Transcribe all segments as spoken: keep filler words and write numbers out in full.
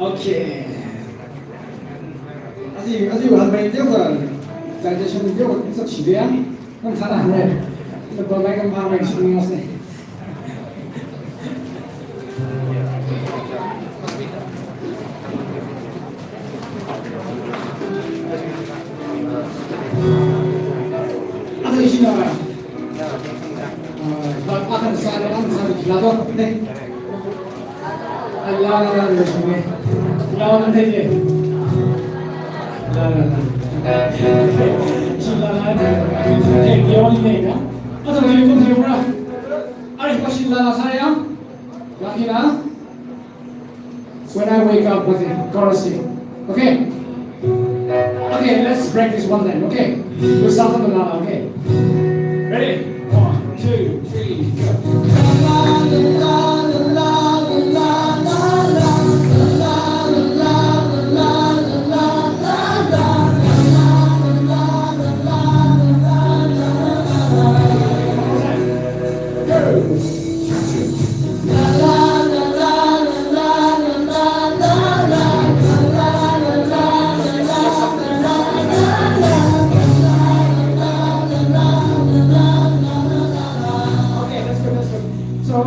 Okay. Aja, aja hāngmei teokha, digestion teokha sāshida ya. Kam thāda hāngmei. Ina pamei kam pamei shingasne. Aja ishina. Ah, ba akan sa, akan sa, la do, ne. Ala, ala, ala, ala, ala, ala. Shi la, la, la. Okay, the only name, yeah? What are you, what are you, bro? Are you, what, shi la, la, sa, ya? Lucky na? When I wake up, what is it? Chorus here. Okay? Okay, let's practice one time, okay? We'll start from the la, okay? Ready? One, two, three, go. Okay, that's good, that's good. So, uh,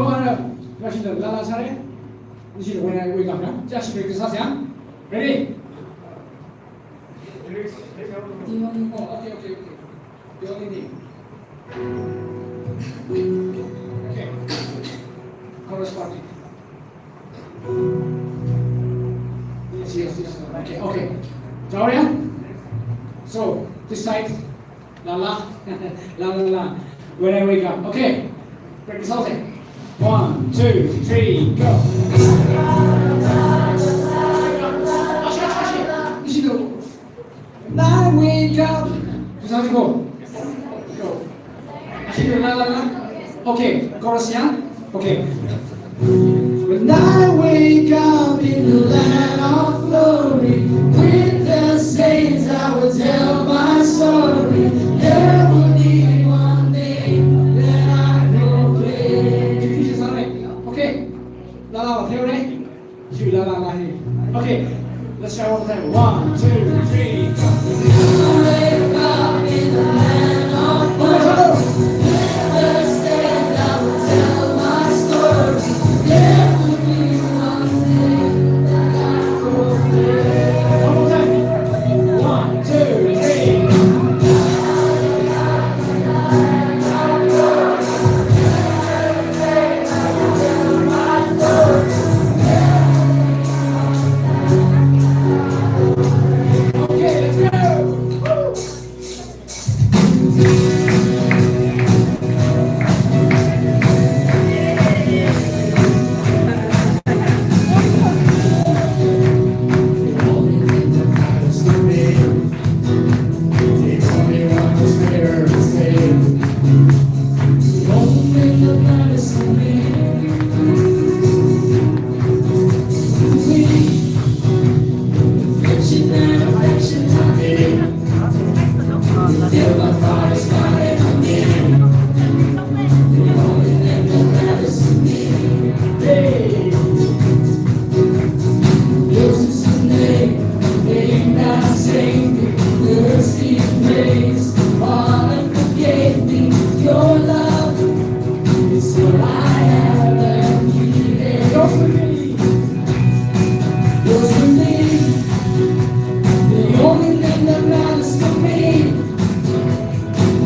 la la sāra. This is when I wake up, yeah? Just practice, yeah? Ready? Oh, okay, okay, okay. The only thing. Okay. Chorus party. Yes, yes, yes. Okay, okay. Claudia? So, this side. La la. La la la. When I wake up. Okay. Practice all day. One, two, three, go. Ashi, ashi, ashi. Ishi do. When I wake up. Just have to go. Go. Ashi do la la la. Okay. Chorus, yeah? Okay. When I wake up in the land of glory, with the saints I will tell my story. There will be one name that I proclaim. Okay. La la la, here, eh? You la la la, here. Okay. Let's try one more time. One, two, three, go. One more time. One, two, three.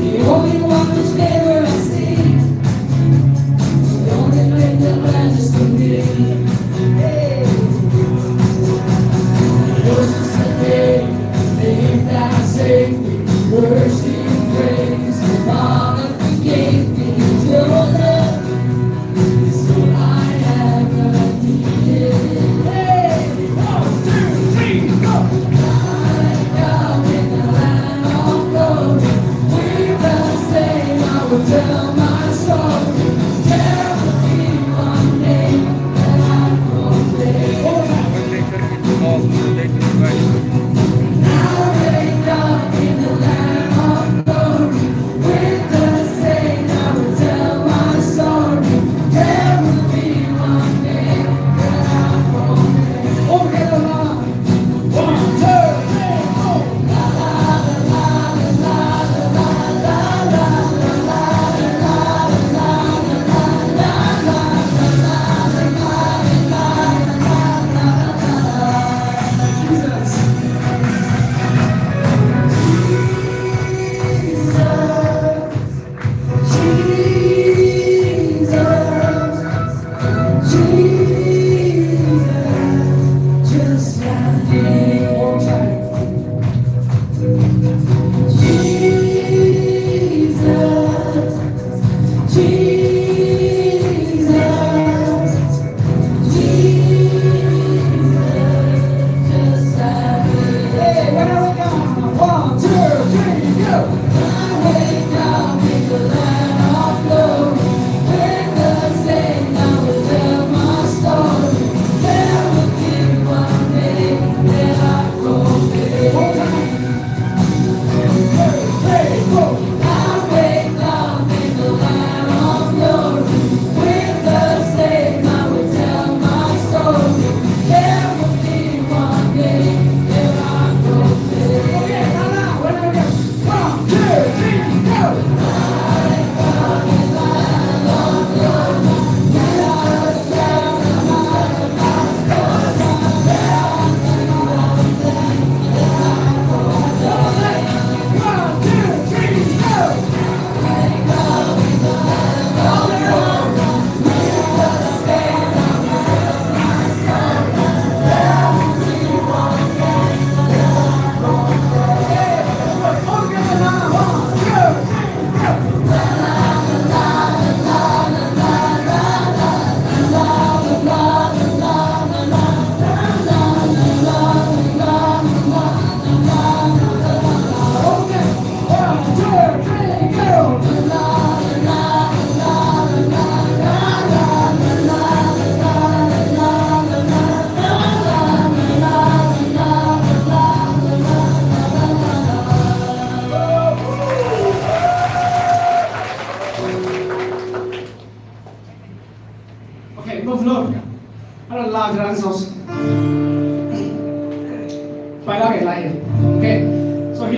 The only one who's ever I see, the only thing that matters to me. Hey. Yours is the name, name that saved me. Mercy and grace, the Father forgave me. Your love is all I ever needed. Hey, one, two, three, go.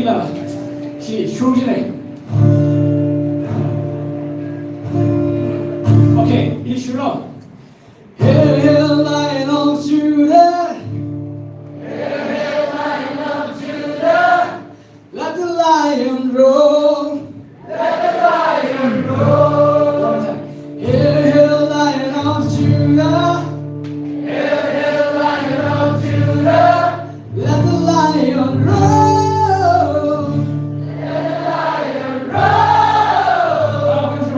Shi shurjine. Okay, ini shurlo. Hail, hail, Lion of Judah. Hail, hail, Lion of Judah. Let the lion roar. Let the lion roar. One more time. Hail, hail, Lion of Judah. Hail, hail, Lion of Judah. Let the lion roar. Let the lion roar.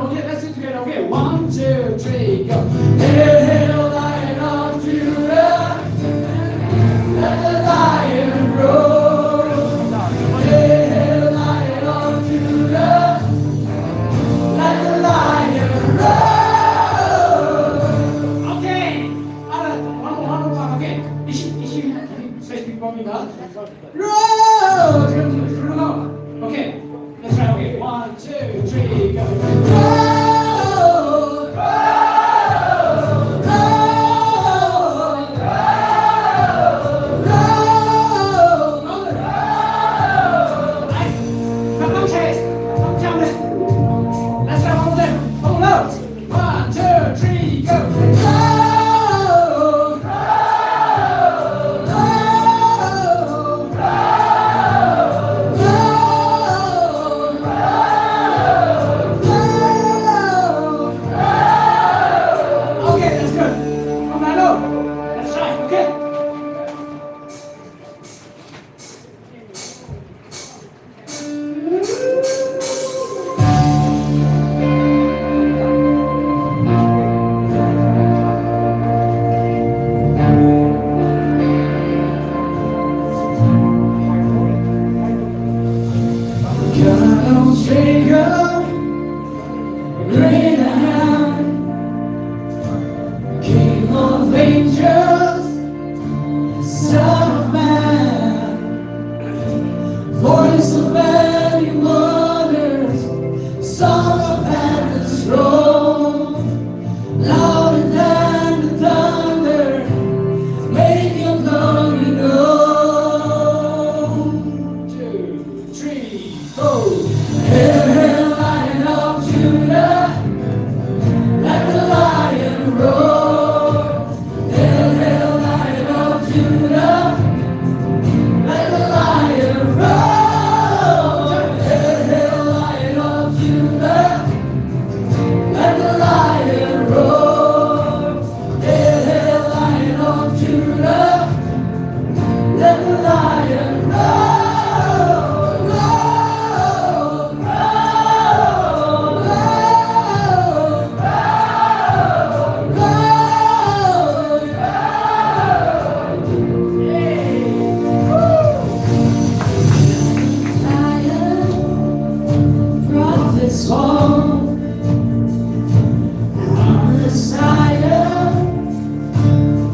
Okay, let's sing together. Okay, one, two, three, go. Hail, hail, Lion of Judah. Let the lion roar. Hail, hail, Lion of Judah. Let the lion roar. Okay. Alright, one more, one more time again. Ishi, ishi, space big bomb in the Roar! Okay, let's try. Okay, one, two, three, go. Roar! Roar! Roar! Roar! Let's try one more time. Come on, loud. One, two, three, go. Roar! Roar! Roar! Okay, that's good. Come on, loud. Let's try, okay? God of Jacob, great I am, King of angels, Son of man, voice of many waters, song of heaven's throne, louder than the thunder, make your glory known. Two, three, four. Hail, hail, Lion of Judah, let the lion roar. Hail, hail, Lion of Judah, let the lion roar. Hail, hail, Lion of Judah, let the lion roar. Hail, hail, Lion of Judah, let the lion roar, roar, roar, roar, roar. Yay. Woo. Lion, prophets fall. Our Messiah,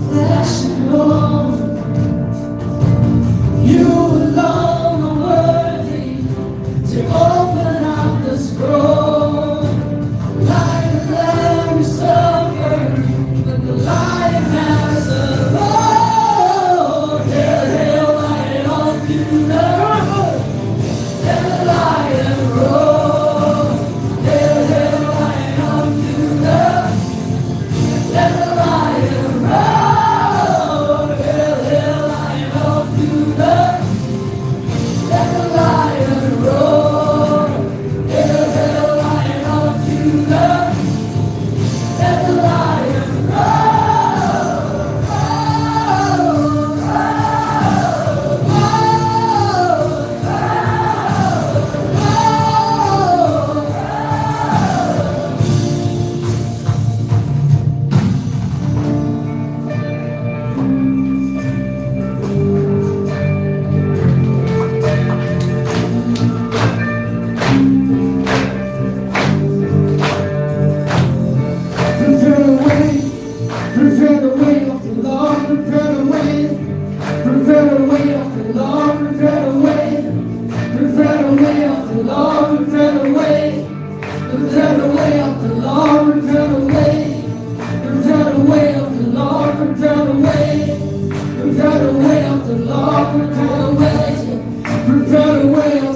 flesh and bone. You alone are worthy to open up the scroll. Like the Lamb you suffered, but the Lion has the roar. Hail, hail, Lion of Judah. Let the lion roar. Hail, hail, Lion of Judah. Let the lion roar. Hail, hail, Lion of Judah. Let the lion roar. Hail, hail, Lion of Judah. Let the lion roar. Prepare the way, prepare the way of the Lord, prepare the way, prepare the way of the Lord, prepare the way, prepare the way of the Lord, prepare the way. Prepare the way of the Lord, prepare the way. Prepare the way of the Lord, prepare the way. Prepare the way of the Lord, prepare the way. Prepare the way of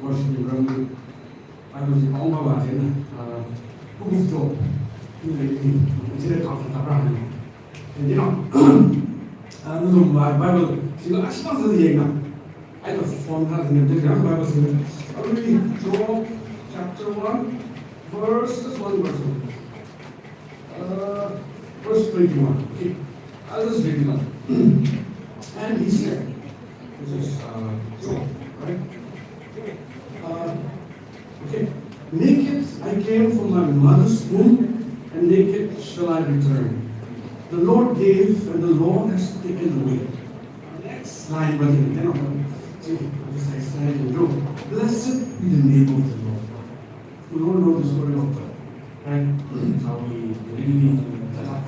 Worship ramli Bible chi pao mavā chieina, ah, book of Job. Ina ina, ina chila kaphā kaphā ni. And you know, ah, nathum Bible chila ashitang sāda yangna. Aja phone kathā ni, Bible chila. Already Job chapter one, verse, just one verse. Uh, verse twenty-one. Okay. I'll just read it out. And he said, this is, uh, Job, right? Uh, okay. "Naked I came from my mother's womb, and naked shall I return. The Lord gave, and the Lord has taken away." Next line, but you know, see, emphasize line in Job. "Blessed be the name of the Lord." We all know the story of Job, right? How he really, uh,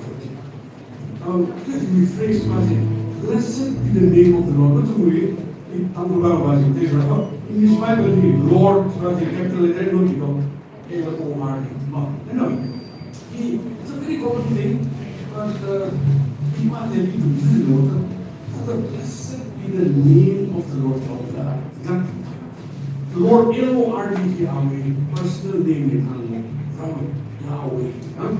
um, let me rephrase what it, "Blessed be the name of the Lord." Not to worry, it, Tangkhul Bible version, there's a, English Bible, the Lord, what the capital letter, no, you know, L O R D. No, no, no. He, it's a very common thing, but, uh, he wanted me to do the Lord. Father, blessed be the name of the Lord. Lord, L O R D, our personal name in Hmong, Yahweh. Huh?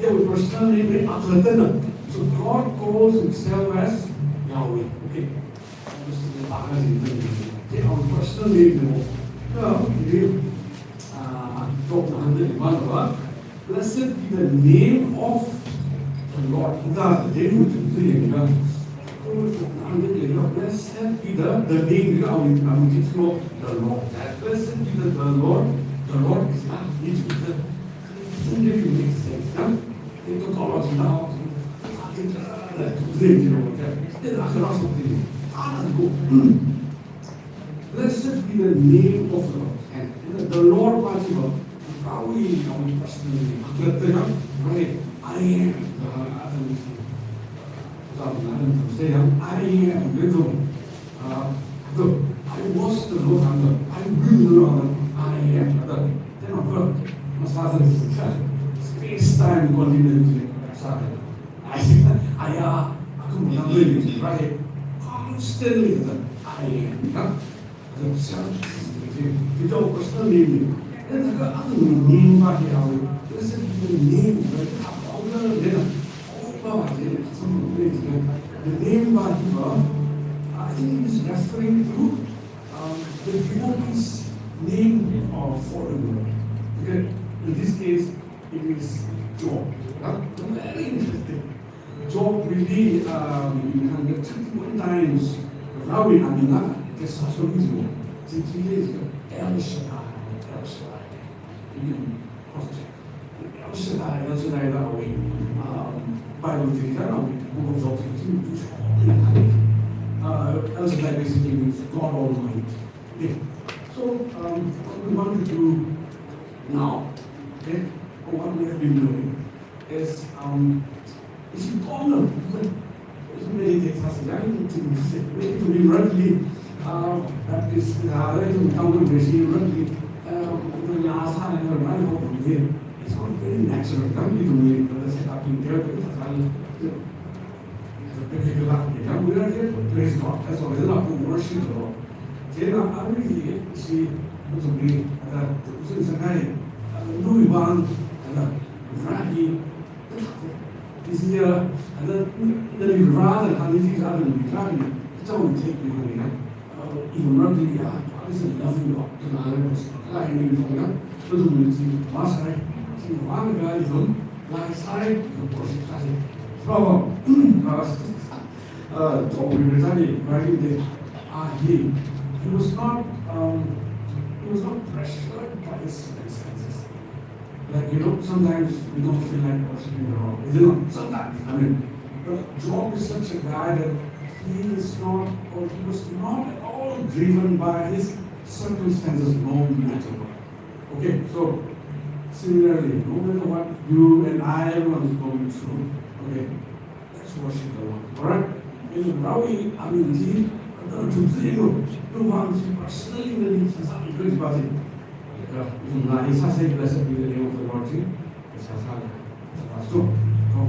Our personal name in Aklatana. So God calls himself as Yahweh. Okay. Our personal name. Now, we, uh, talk about the Blessed be the name of the Lord. Blessed be the, the name of the Lord. Blessed be the, the Lord. That is the, it makes sense, huh? It took all of now. Blessed be the name of the Lord. And the Lord, what you know, how we, how we personally, right? I am, uh, I am, I am, I am, I am, I was the Lord, I'm the, I will, Lord, I am, then of course, space time continuity. Aya, aku menang lagi, right? Constantly, I am, huh? Kita personal name. Then the other name, what you have, blessed be the name, right? Apa name? Apa name? The name, what you have, I think it is referring to, um, the devotee's name or foreign word. Okay? In this case, it is Job. Huh? Very interesting. Job really, um, in hundred thirty-one times, Rawi Amina, the Sasha Mizu, the El Shaddai, El Shaddai. You can cross check. El Shaddai, El Shaddai, Rawi. Um, Bible thing, Book of Job, uh, El Shaddai basically means God Almighty. Okay. So, um, what we want to do now, okay, or what we have been doing is, um, is important to meditate, has a very to be rightly, uh, that is, uh, right to come to be rightly, uh, when you ask her and her right over here, it's not very natural. Come to me, but I said, I've been there, but it's not, you know, it's a biblical act. We are here to praise God. That's all. We're not to worship the Lord. Chieina, I really see, to me, that the person is a guy, uh, Louis Van, and, uh, Rani, this year, and then, then we rather, and this is other than we try to, it's all we take behind, you know. Uh, even not really, uh, this is nothing wrong. Then I was, I knew from that, doesn't mean it's, was I, see, one guy is on, like, side, the person, I said, so, uh, Uh, Job, we were talking, right, in the, uh, he, he was not, um, he was not pressured by his circumstances. Like, you know, sometimes we don't feel like worshiping the Lord. You know, sometimes, I mean, but Job is such a guy that he is not, or he was not at all driven by his circumstances, no matter what. Okay, so similarly, no matter what you and I, everyone is going through, okay, let's worship the Lord. Alright? Ina Rawi, I mean, ji, ina chungsi ina, ina vang ji personally ina ji sāsā encourage ba ji. Ina hi sāsā blessed be the name of the Lord ji. Sāsā, sāsā, so, so.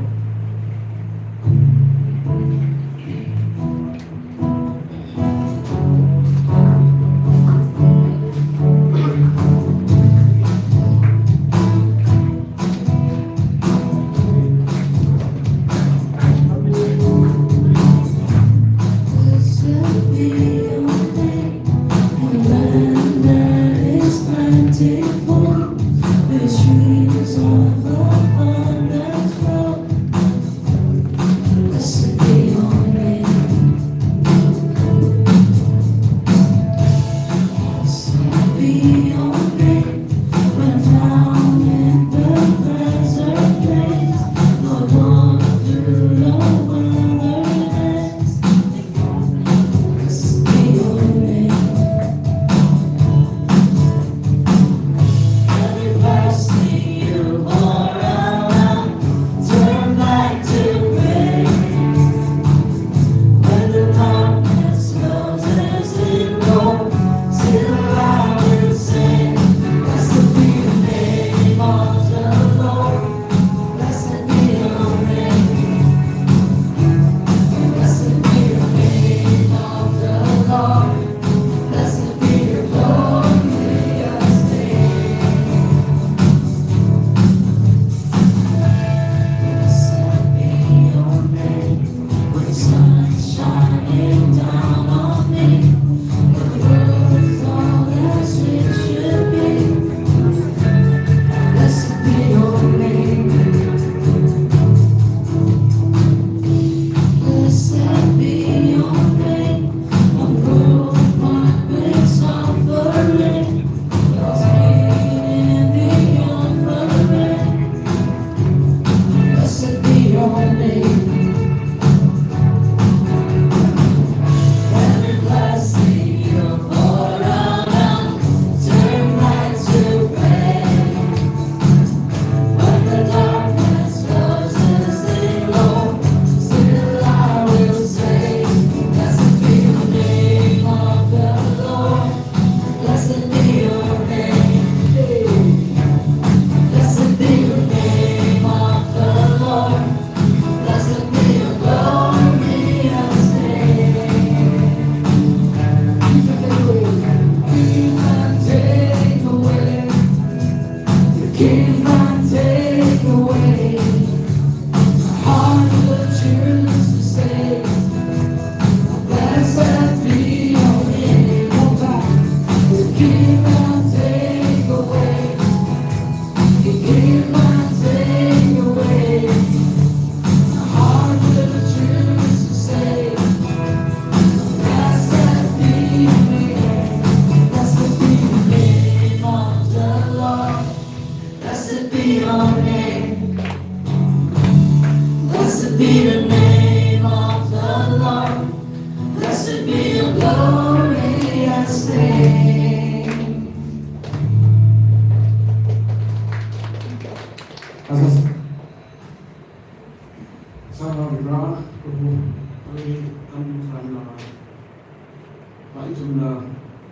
Ithumna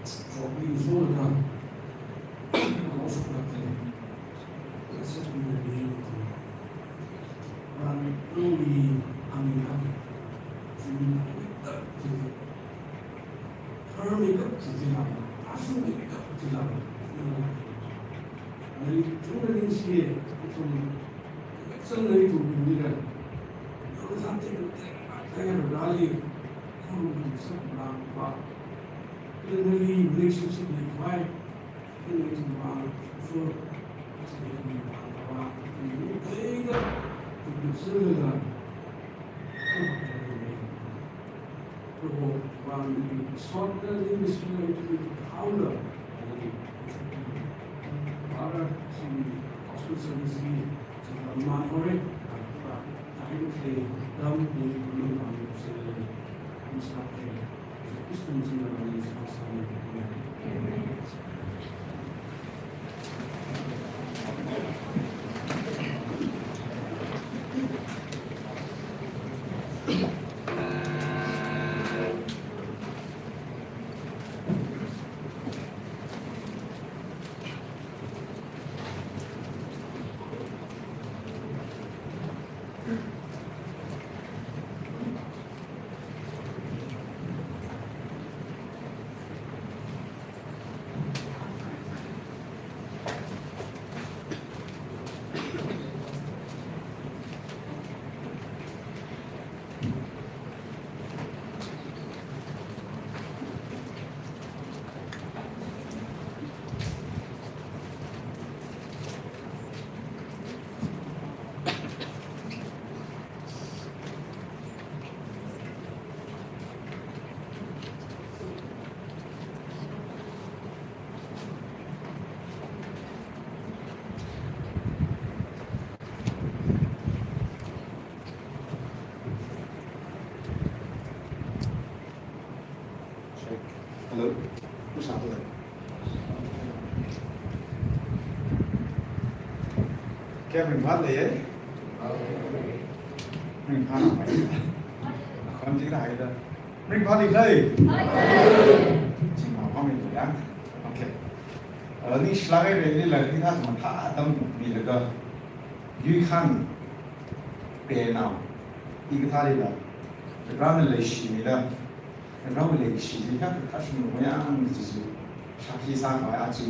shokli solaga, alo shoklakte. Blessed be your name, O God. Ran nangli aming hak. Chumna ikap chili. Harmikap chili lama. Ashumikap chili lama. Nali chumna ningshiye. Ithum Sāngai tu bingdira. Yong sāte, te, te, rali. Hum, sāp, lang, pa. Kala nali relationship leikhavai. Kala tu pa, so, sāngai tu pa, pa, pa. Kala tu pa, tu, tu, sāngai. Proho, vang, sotna, ni, missionary, tu, tu, haula. Para, si, gospel service, ni, Hello. Kayā ringphālei? Ringphālei. Akhon chi kala haida. Ringphālei khala? Chingmāng pamei ya. Okay. Uh, ningshilāka, reli la hithā mathā atam milaga. Yuikhan penao. Hikathālila. Rāna leishimida. Rāwui leikashi hi kha kashung mayang kaji chi shākhi sākhavai aja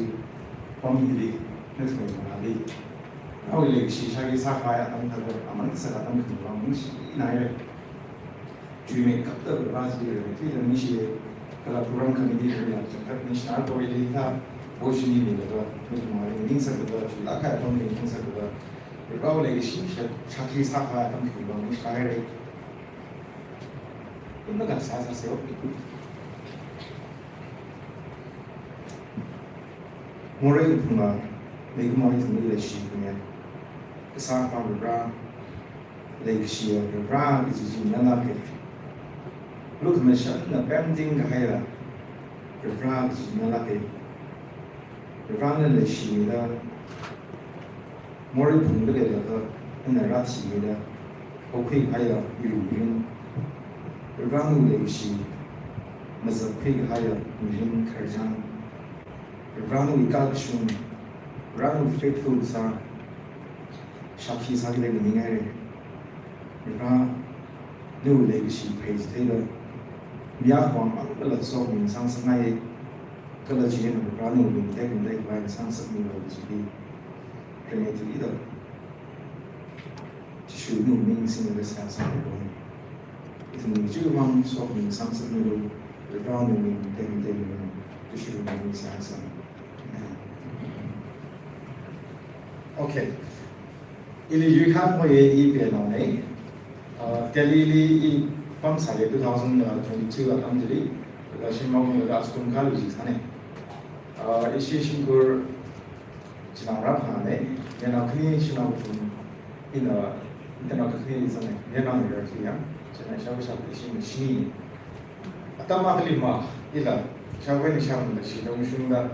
pam hili nathumli. Rāwui leikashi shākhi sākhavai atam thāda aman sākha atam khanivang ningshinaire. Chuimeikapta Varivara chili thuida ningshiye. Kala program committee chila chakhat ningshina ko ili tha boshini ni laga nathumli ningsāda chuilāk kahai atamli ningsāda Varivara leikashi shā-, shākhi sākhavai atam khanivang ningshinaire. Ina kasā sāseo. Morei phunga, meikumowui thangli leishi kunya. Kasā pa Varivara, leikashiya Varivara kaji chi nganāke. Lukhamashanna pemting kahaila, Varivara kaji nganāke. Varivara nali leishimida, morei phungda leilaga, nana rāthimida, haokhui kahaila, iru mirin. Varivara nawui leikashi, mazapkhui kahaila, mirin khararchān. Varivara nawui kakashung, Varivara nawui faithful kasā, shākhi sākida nganinghaire. Varivara nawui leikashi pheichitheida, mi akhawui vang kala sokhami ngasāngasakngai, kala chieina Varivara nawui ming tekmatei khavai ngasāngasakmilu kaji hi, ringei thuida. Jishu nawui ming singlaga seihā sāmilu. Ithumwui chiwui vang sokhami ngasāngasakmilu, Varivara nawui ming tekmateimilu, Jishu nawui ming seihā sāmi. Amen. Okay. Ili Yuikhan hoiye, i penaone. Uh, Delhi li i pamsāye two thousand twenty-two atam chili, laga shim maunglaga school kālu jisāne. Uh, ishi shimkhur chinaongarā phāne, yanao khani shanao kathum, ina, ina khani zane, yanao ni rarthu ya, china shao shao ishi mashini. Atam akhali ma, ila, shao ni shao da shi dong shung da,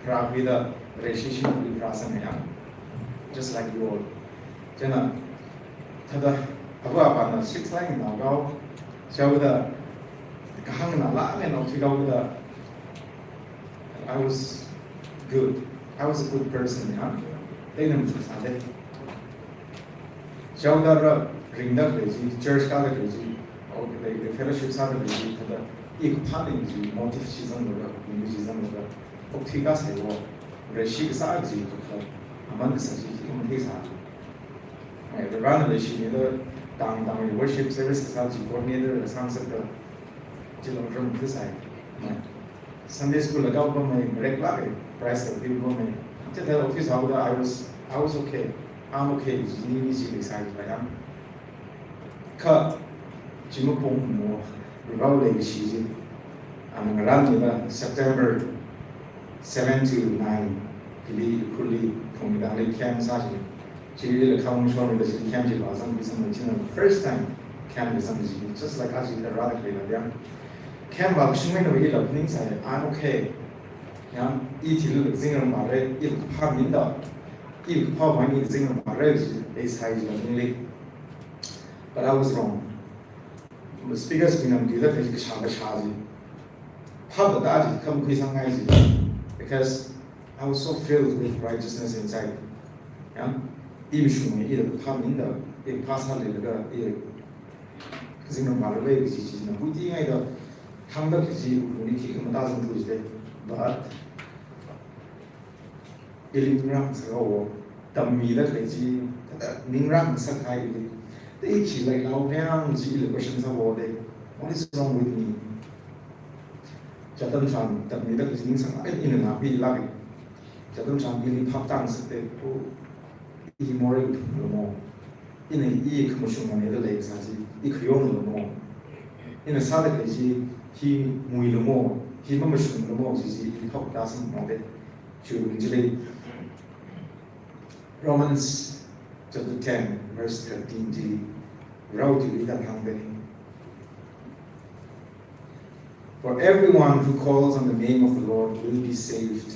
pharākhuida, reishi shimkhur pharāsāne ya. Just like you all. China, thāda, ava apana six line na gao, shaoda, kahāng na la nge nao thui gao da, I was good. I was a good person, ya. Teinam chu sāde. Chaoda ra ringda khalei chi, church kāda khalei chi, o, khalei, khalei fellowship sāda khalei chi, thāda, i kaphā ning chi, motive chi zanglaga, ning chi zanglaga, okthui kasā wo, Vareshi kasā chi, kakha, aman kasā chi, chi matheisā. Ai, Varena leishimida, tang tang worship service kasā chi, coordinator kasā ngasakda, chilong ram kasā. Ai. Sunday school la kaupamei, regular prize la pipamei. Chithāda office haoda, I was, I was okay. I'm okay. Chi ni chi leisai pa yang. Kha, chi mapong mo, Varewui leishi chi. Ana ngarān nida September seven to nine, hili Ukhrulli, Phungdangli camp sā chi. Chili la kham shon da chili camp chi vāzang, vāzang china first time camp li zang chi, just like aja ila rāda khalei la yang. Camp vāshungmeina ila phaningsai, I'm okay. Yang, i thili zingram mare, i kaphā minda, i kaphā vang i zingram mare chi, leisai chi ningli. But I was wrong. Speakers bingna matuida kashā kashā chi. Phāda chi, khamakhuisangngai chi. Because I was so filled with righteousness inside. Ya, i mashung i da phā minda, i phā sāleilaga, i zingram mare chi chi na buti ngai da, hāngda chi ni khikha matazang tu chi de. But ili ningrang sāhaowa, tammida khalei chi, thāda ningrang sākahai ili. Te i khi lai lao pheang chi ili question sāhaowa de, what is wrong with me? Chi atam tharan tammida khalei chi ningsang, ai, ina ngakhui lāke. Chi atam tharan ili phap tāngasakte, oh, i morei kaphungla mo. Ina i khamashungmana da leisā chi, i khayongla mo. Ina sāda khalei chi, hi muila mo, hi mamashungla mo, chi chi, i phap tāsang mo de. Chiwui lungli Romans chapter ten, verse thirteen chi, Varewui tuili hithāda hāngde. For everyone who calls on the name of the Lord will be saved.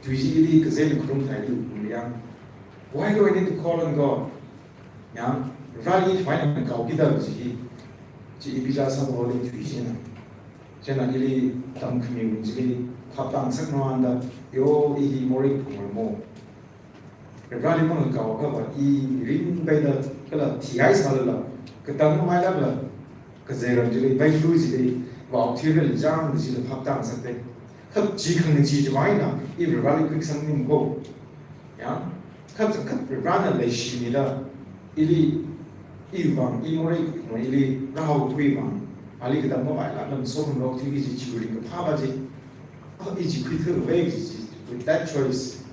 Tui chi ili kazei kharum thai tu yang. Why do I need to call on God? Yang, Vareli phaina kaokida chi, chi i bichar sāhaowa tui china. China ili tamkhami chili phap tāngasakna da, yo, i hi morei kaphungla mo. Vareli mangakao kava i ringpaida kala thihai sālala, katang mailākla, kazeiram chili, Bible chili, vāokthuirali chang chili phap tāngasakte. Kha chi khangachee chiwui eina, i Vareli khuikasang ning ko. Ya, kha chakhat Varena leishimida, ili, i vang, i morei kaphung ili, rāhaokhui vang, ali katang mavaila lam som lok thui chi chi ringkaphā va chi. Ah, i chi khuikhavai chi chi, with that choice,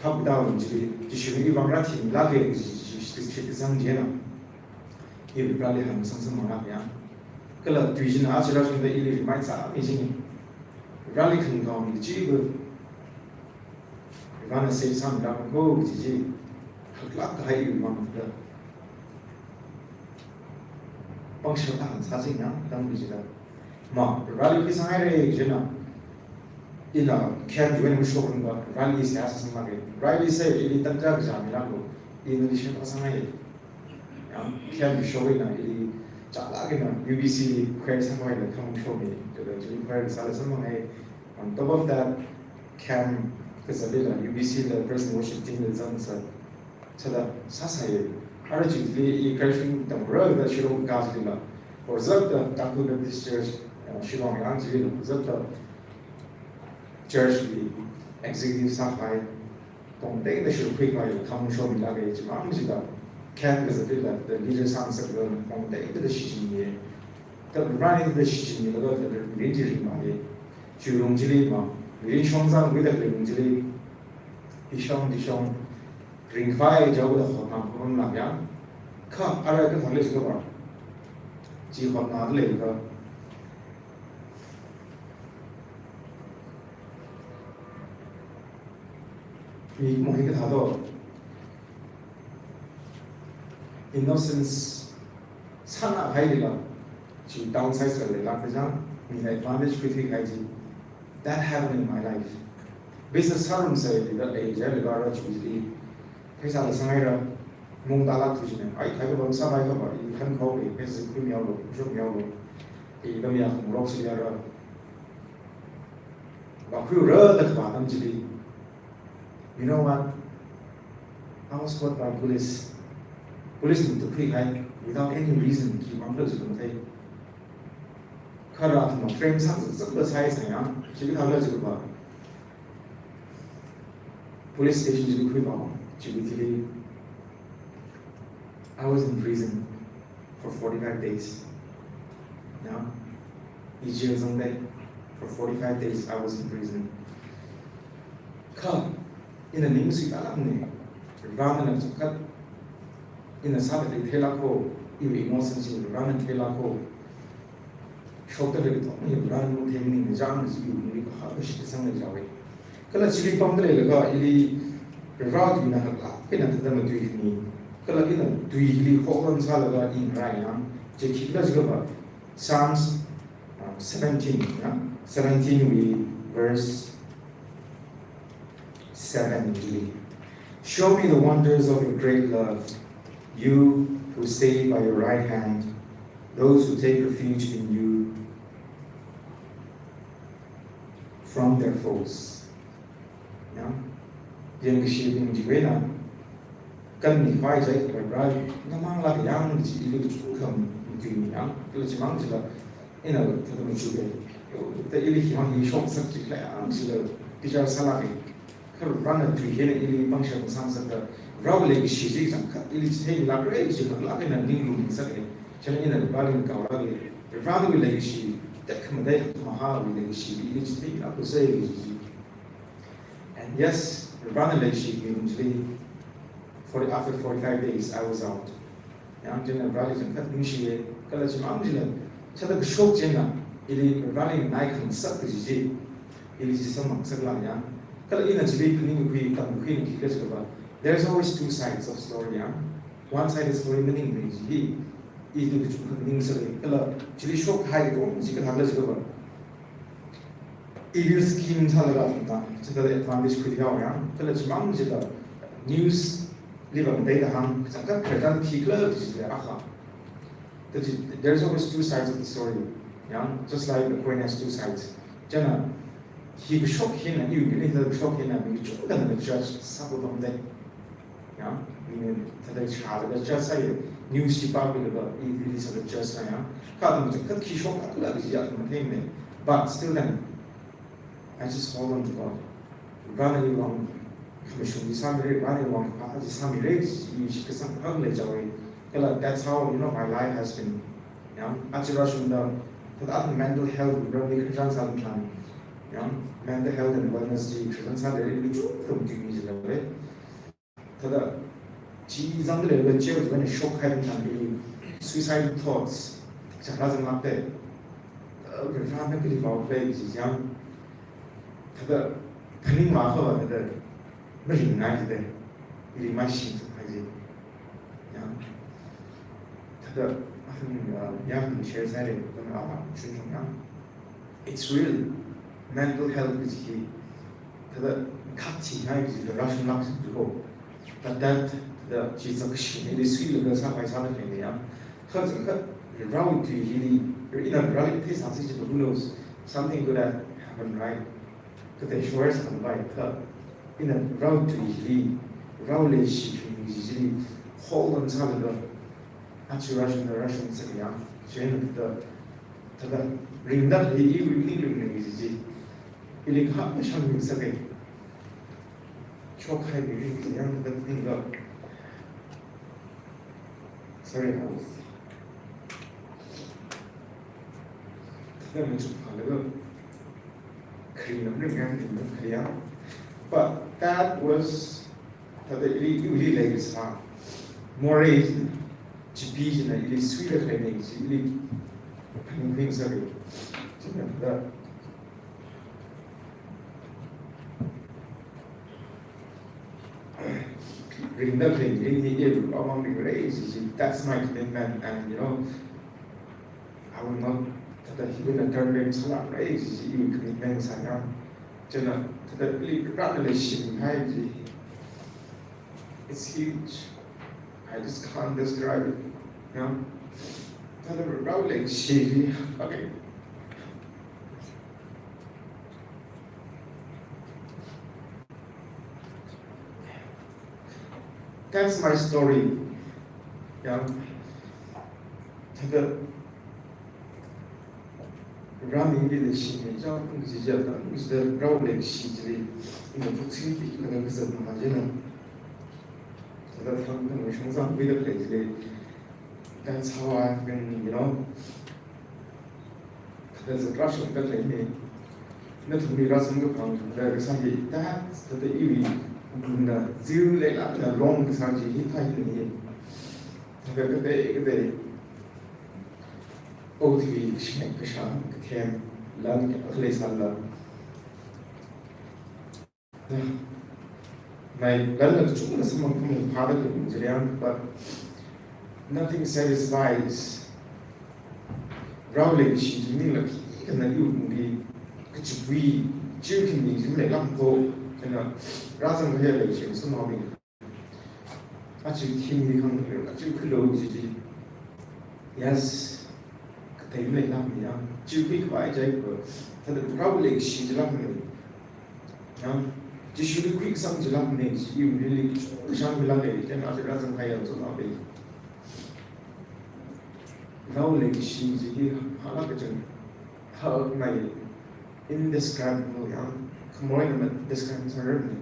phap tāwui chi, chi shimli i vang rāthimlāke chi, chi, chi, chi, chi kasang china. I Vareli hāngsangsang malāk ya. Kala tui china aja rāshungda ili remind sāmi chini. Vareli khangakaomi chi bu. Varena save sāmilāk ko chi chi. Haklāk kahai i vang da. Pangshap ta hāngsā china, tangmi chida. Ma, Vareli khuisanghaire china. Ina, camp join mashokranglakha, Vareli seihā sāsanglaga. Vareli sāya ili tanja kazā milāklu. Ina ili sheba sangai. Yang, camp shok eina ili, chālāk eina U B C li choir sāngai da kham shokmi. Chida, chili choir sāla sāmangai. On top of that, camp kazatla U B C la praise and worship team la zangsa. Chida, sāsai. Ara chili i Christian tamra da Shillong ka chilila. Or zat da Tangkhul Baptist Church, uh, Shillong yang chilila. Zat da church li executive sākahai. Pongtei da shurkhui kahai, kham shomilāke chimang chida. Camp kazatla, the leader sāngasakla, pongtei da shichinye. Da running da shichinye, da da rin chi ringmale. Chiwui lungli ma, rin shongzang wui da lungli. Ishong, ishong. Ringphai jaoda hotna pamlāk ya. Kha, ara kathāle chikha ba. Chi hotna leilaga. Mi mohi kathā do. Innocence sāngahailila. Chi downside sāleilāk kachang, mina advantage khuithuikahai chi. That happened in my life. Business sārumsai lila, eh, ja lila ra chi chili. Pheisā la sāngaira, mung tālāk tu china. Ai, thai kapam sāpai kapa, i khankhaoke, pheisā khuimihaolu, shokmihaolu. I dam ya khungrok chili ra. Vākhuira da kavā atam chili, you know what? I was caught by police. Police na tukhuihai without any reason, khi mangda jilu mathei. Kha rāthumna frame sāzakzakla sāi sāya, chikathāla jilu va. Police station chili khuivā, chili chili. I was in prison for forty-five days. Yeah? I jail zangdai. For forty-five days, I was in prison. Kha, ina ning suitālākne, Varena changkhat ina sāda khalei theilāk haowa, iwui emotion chi Varena theilāk haowa. Shokda khalei katonga hi Varena mathei maningmana jang chi iwui ningli kahak kashi kasang leijaowa. Kala chili pamda leilaga ili Vare tuina haklāk eina thāda matuini. Kala ina tui hili hoklan sālaga i ngarāi yang, chi khikhala jiakha va, Psalms, uh, seventeen, yeah? Seventeen wui verse seven chili. Show me the wonders of your great love, you who save by your right hand those who take refuge in you from their foes. Yeah? Yangkashibing chiwui eina, kanmikhavai chi Vare, namanglāk yang chi ili kachungkha matuimi yang, kala chimang chila ina thāda machuka. Ta ili khimang hi shoksak chikhala yang chila bichar sālāka. Kha Varena tui hi eina ili pangshap sāngasakta, Varewui leikashi chi changkhat ili chitheilākra chi haklāk eina ninglum sāka. Chieina ina Vareli kaolāka. Varewui leikashi, tekhamatei mahāwui leikashi ili chitheilākra sai chi. And yes, Varena leikashi mirum chili, forty, after forty-five days, I was out. Yang chieina Vareli changkhat ningshiya, kala chimang chila, thāda kashok chieina, ili Vareli nai khangasak kaji chi, ili chi samphang ngasaklāk yang. Kala ina chili phaningkakhui, tamkakhui na khikhala jiakha va, there's always two sides of story, yang. One side of story maningmana chi, i tu kachungkha ningsāka, kala chili shokhai katonga chi kathāla jiakha va, evil scheme sālaga athumna, chithāda advantage khuihaowa yang, kala chimang chila news li va matheida hāng, changkhat khararchan khikhala chila akha. That is, there's always two sides of the story. Yang, just like the coin has two sides. Chieina, hi kashok hi eina, iwui ningli thāda kashok hi eina, mi kachungkhana judge sāpamda. Yang, mina thāda shāda judge sāya, news chi pākhuilaga, i, ili sāda judge sā yang. Kha atam changkhat khi shoklākhala kaji athum matheimana. But still then, I just hold on to God. Varena iwui vang khamashung chi sāmira, Varena iwui vang kaphā chi sāmira, chi shitkasang akha leijaowa. Kala that's how, you know, my life has been. Yang, aja rāshungda, thāda athum mental health, Vareli khararchan sātharan. Yang, mental health and wellness chi khararchan sāda, ili kachungkha matuimi jilala. Thāda, chi zangda leilaga chiwui eina shokhai tharan ili suicidal thoughts chāngla zanglākda. Uh, Varena kali vāokhala chi yang. Thāda, phaningmākha va thāda, maringngai jida. Ili maishing sāhai chi. Yang. Thāda, athum, uh, yang share sāhaira, athum, uh, shunshong yang. It's real. Mental health kaji hi, thāda khathihai kaji la rāshunglāk sāda ko. But that, thāda chi zakkashi eina ili suilaga sāpai sāda khaleina yang. Kha changkhat Varewui tui hili, ina Vareli theisāsi chi, who knows? Something could have happened, right? Kathei sure sāpai kha, ina Varewui tui hili, Varewui leishi khami chi chili, hold on sālaga, aja rāshungda rāshungsā yang, chieina thāda, thāda ringda khalei iwui ningli ringna kaji chi, ili kahak mashang ningsāka. Shokhai mirin chi yang thāda ningla. Sorry, I was thāda machuk phālaga, kharing lam ringam ringam kharing. But that was, thāda ili, ili leikasā. Morei, chipi china ili suida khaleina chi ili phaningkhui ngasaka. China thāda ringda khalei, ringda khalei, amang ringra, chi, chi, that's my commitment, and, you know, I will not, thāda hi eina turn back sālākra, chi, chi, iwui commitment sāya. China, thāda ili rāda leishihai chi. It's huge. I just can't describe it, you know. Thāda rāda leishi, okay. That's my story. Ya. Thāda Varewui leikashi chang, kaji chang, kaji Varewui leikashi chili, ina putsi pi, ina kazat ma china. Thāda thang thang shang zang pi da khalei chili. That's how I've been, you know. Thāda zat rāshung da khalei ni. Nathumli rāzang kaphang, thāda kasā hi, that, thāda iwui wuklungda, zil leilakla long kasā chi hithā hi ni. Thāda katei, katei. Okathui shimei kashā, kathem, lan kayākha leisālala. Mai, lan lan kachungkha samphang phungphung phāda khalei chili yang, but nothing satisfies. Varewui leikashi chi maningla khikha na iwui wuklungli, kachipui, chiwui khami chi maleilāk ko, china rāzang kahai leikashi sāmabing. Aja thim ni khang, aja khuilo chi chi. Yes. Katei maleilāk ni ya. Chiwui khavai chai ko. Thāda Varewui leikashi chilāk ni. Ya. Jishuli khuikasang chilāk ni. Iwui mirinli kachungkha shang milāk lei. China aja rāzang kahai yang sāmabing. Varewui leikashi chi hi hālāk kachang. Hakmei indescribable ya. Khamor eina ma describe sārar ni.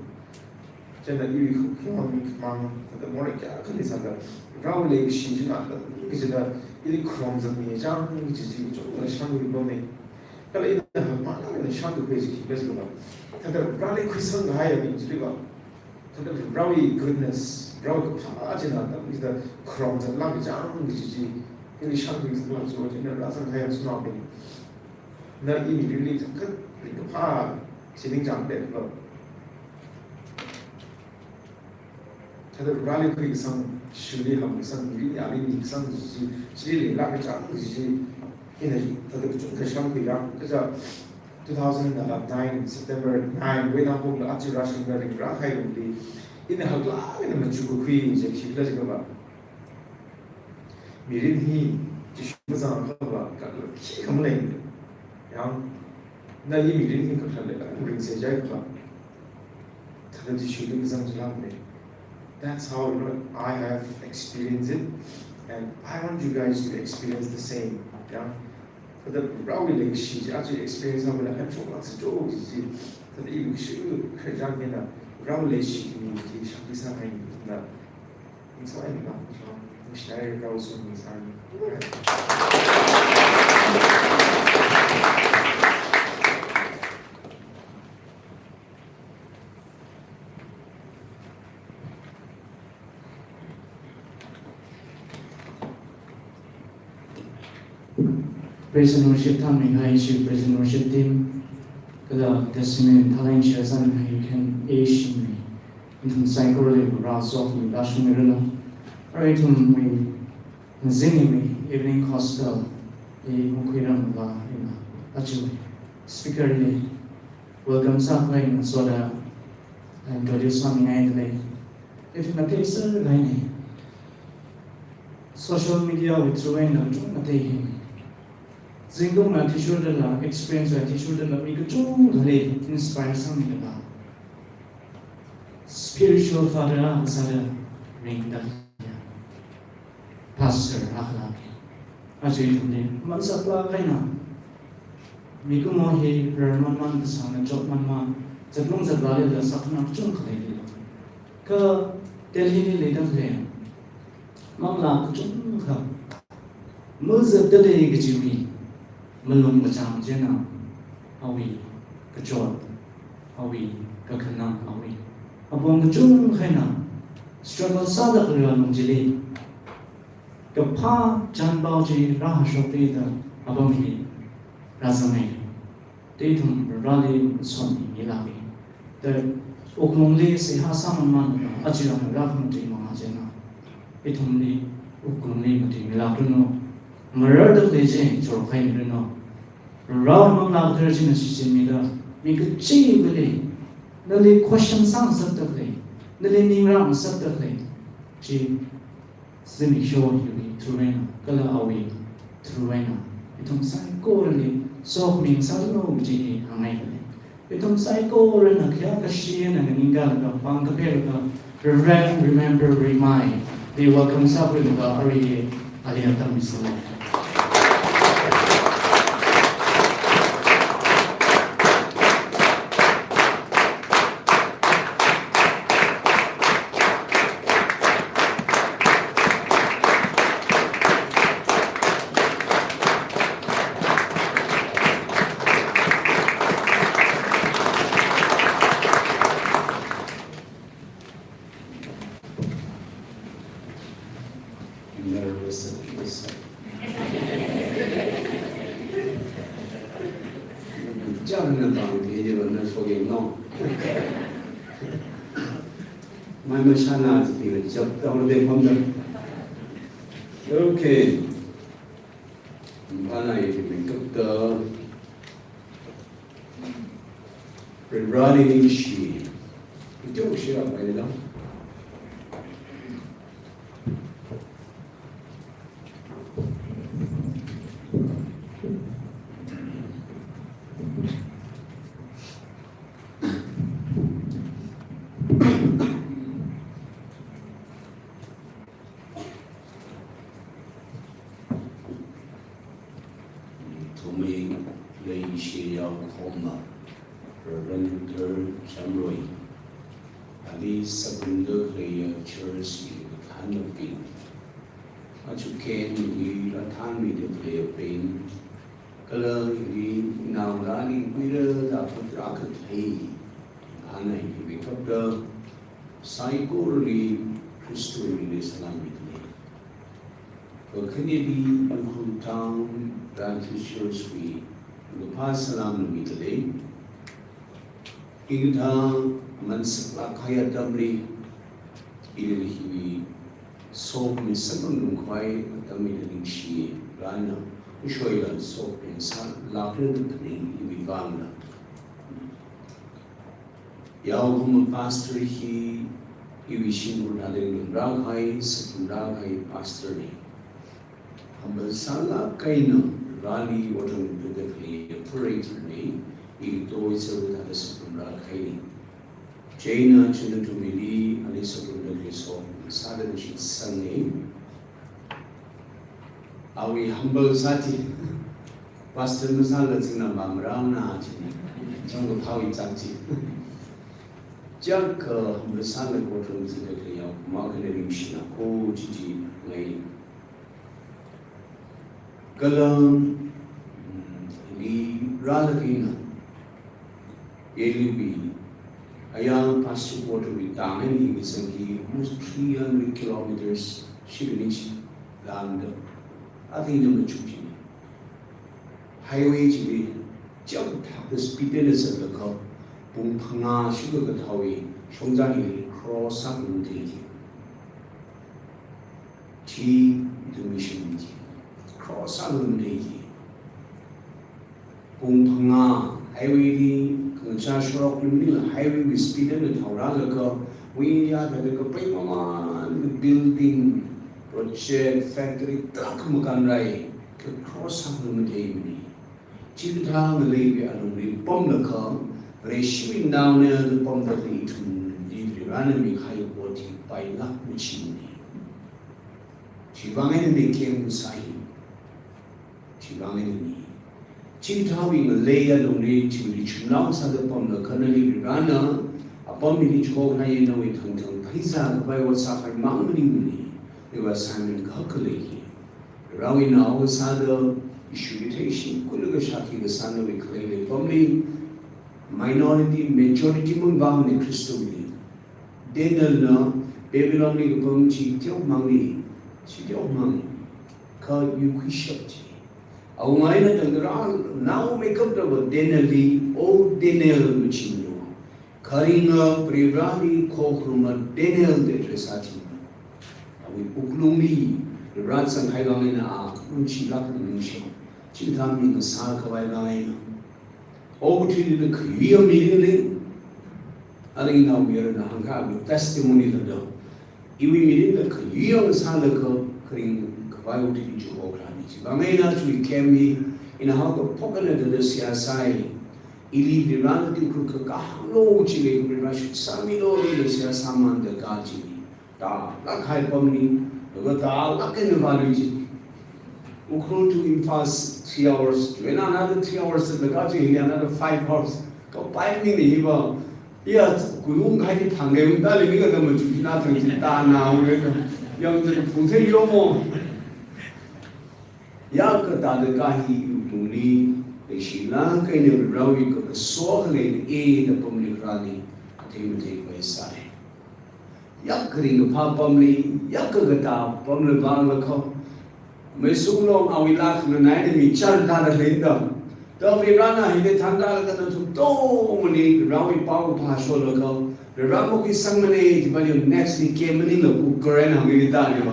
China iwui khukhiwui mang, thāda morei kayākha leisālala. Varewui leikashi china thāda, kachida, ili khrom zat ni chang, kaji chi chungla shānkhui pamei. Kala ina hakmang eina shānkhui kaji khi kaji ba. Thāda Vareli khuisang kahai ya bing chili ba. Thāda Varewui goodness, Varewui kaphā china thāda, kachida khrom zatlāk chang kaji chi, ili shānkhui zatlāk chi, china rāzang kahai sāmabing. Na iwui mirinli thāda ringkaphā, chi ningchāng pet lo. Thāda Vareli khuikasang, shuli hamkasang, mirin yāli nikasang chi, chili leilāk chang chi, ina thāda kachungkha shānkhui ya, kaja two thousand nine, September nine, wui eina pongla aja rāshungda ringrā kahai lungli, ina haklāk eina machukakhui chi khikhala jiakha ba. Mirin hi, Jishu mazangakha ba, kala khikha malei. Yang, na iwui mirin hi kakhalat leilāk ringsei jiakha ba. Thāda Jishuli mazang chilāk lei. That's how, you know, I have experienced it, and I want you guys to experience the same. Ya. Thāda Varewui leikashi chi aja experience sāmila, I'm sure lots of joy chi chi. Thāda iwui shu kharjang hina, Varewui leikashi khami chi shakti sāngai na. It's why I'm not, you know, missionary Varewui song sāngai. Praise and worship thangmi hai shi praise and worship team, kala testimony thalang share sāmi hai khen e shimei. Ithum saikorali Vare sokhami rāshungmiranu. Arui ithumwui, ngazinwui evening gospel i makhuiramla ina aja speaker li welcome sākhavai ngasoda introduce sāmingaida lei. Ithumna theisālāk eina social media wui through eina kachungkha thei hi. Zingkumwui athishurdala, experience wui athishurdala, mi kachungkhali inspire sāmida lei. Spiritual father akha sāda ringda lei. Pastor akha lāka. Aja ithumli, man sākla kaina. Mikumo hi rarmanman kasāna chotmanman, zatlung zatvālila sākhanā kachungkha leilila. Kha Delhili leida lei. Manglā kachungkha mazatda lei kajiwui malung kachāng china, awui kachot, awui kakhanang, awui apong kachungkha eina struggle sāda khalei lung chili kaphā chānpao chi rāhāshokluida apam hi rāzangai. Te ithum Vareli masotmi milāka. Te wuklungli seihā sāmanmanlaga, aja rākhang tui manga china. Ithumli wuklungli matuimilākranu. Mararda khalei chi chorkhaimiranu. Varewui Manglā Kathara china shichinmida, mi kachivali, nali question sāngasakda khalei, nali ning rāngasakda khalei chi, zimiksho hiwui through eina, kala awui through eina, ithum saikorali sokhami sāranu kaji hi hāngngaida lei. Ithum saikorana khayā kashi eina nganingkalaga, pāng kapheilaga, Reverend Remember Rimai, they welcome Sabri Muga Ari, Alina Tamisala. Nervous, nervous. Chāngna bang theiya, na forget no. Mai mashana ji chap down de pamda. Okay. Mana ye mi kapta. Rani shi. Ito shi a bai da. Thumei lei sheyao khoma, Reverend Luther Chamroy, ali sabunda khalei church li khanapin, achuken li rathanmida khalei pin, kala li naola li kuira da putra khalei, ana hi kapta, saikorali Khristawui mingli salam midalei. Kakhaneli Ukhrul Town Baptist Church wui, kaphā salam midalei. Ithum mansakla kaya atamli, ili hiwui, sok mi samang lungkhai atamli ningshi, rana, ushoila sok mi sa lakre tu phaning iwui vangla. Yao khoma pastor hi, iwui shimkhur thāda lungra khai, sathura khai pastor ni. Hambal sālāk eina, rali otram pida khalei purei tharni, ili toiser thāda sathura khai ni. Chieina china thumili, ali sathura khalei so, sāda shitsang ni. Awui hambal sāchi, pastor masāla china mamrang na chi, chang ko thawi chang chi. Chang ko hambal sāla ko thung chi da kaya, ma kane ring shina ko chi chi ngai. Kala, mm, li rala kina. Yelibi, aya pastor quarter wui tang eina kasang hi almost three hundred kilometers shibini chi lāngda. Athei na machuk chi. Highway chili, chao thakta speed eina zatlakha, pung phangā shikha kathaowui, shongza hili cross sākhuilu thei chi. Chi, ithum mission chi. Cross sākhuilu thei chi. Pung phangā, highway li, kangachā shorok lungli highway wui speed eina thaorālaga, wiya thāda kapai mamān building, project, factory, truck makan rai, ka cross sākhuilu thei mani. Chikathā ngaleiwui alungli pamlaga, Vareshiwui naona pamda ithumli Varena mikahai ot hi pailāk machimani. Chiwuivang eina ni keng sai. Chiwuivang eina ni. Chikathāwui ngalei alungli chili chunao sāda pamlaga nali Varena, apam hili chihokhaina nawui thangthang pheiza khavai ot sākhavai mang maningmani. Iva assignment kahak khalei hi. Varewui nao sāda, issue hi theishi, kula kashak hi kasā nawui khalei leipamli, minority, majority mang vang ni Khristawuili. Danielna Babylon li kapam chi teomang ni, chi teomang ni. Kha yuikhuishap chi. Awunga eina tangda rānao makeup da va Danielli, O Daniel machinlu. Kharinga Varivarali khokharuma Daniel da address sāching. Awui wuklungli, Varivara zangkahai vang eina a, wuklung chilāk ningshi. Chithang mi ngasā khavai vang eina. Okathuili khayuiya mirinli, aling naomayarana hāngkha awui testimony la da. Iwui mirinla khayuiya sālaga kharing khavai okathuili chihokharani. Chiwuivang eina chiwui camp hi, ina haokaphok eina thāda seihā sai. Ili Varivarana tingkhur kakā hānglu chili, Varivara shitsāmilu chili seihā sāmanda kachili. Tālāk kahai pamli, laga tālāk eina vālui chi. Ukhrul to Imphal three hours, then another three hours, laga chi hili another five hours. Kapai ni ni hiva, ya, kulung kahai thang le, ungda le, ni ka dama chu, na thang chi, ta na, ule, yang chi, phung se yo mo. Ya katāda kahi tungli, leishilāk eina Varivarawui kakaso khalei eina pamli kharāli, athei mathei khavai sāi. Yak kharing kaphā pamli, yak kakatā pamli vālakha, Meisum Long awui lākhana naina mi char tāda lenda. Da Varivarana hili thānda laga nathum tongmani Varivarawui pao phāsholaga, Varivara makhuisangmana, jiva yo next ni ke maningla Kukaran hāngli tāli va.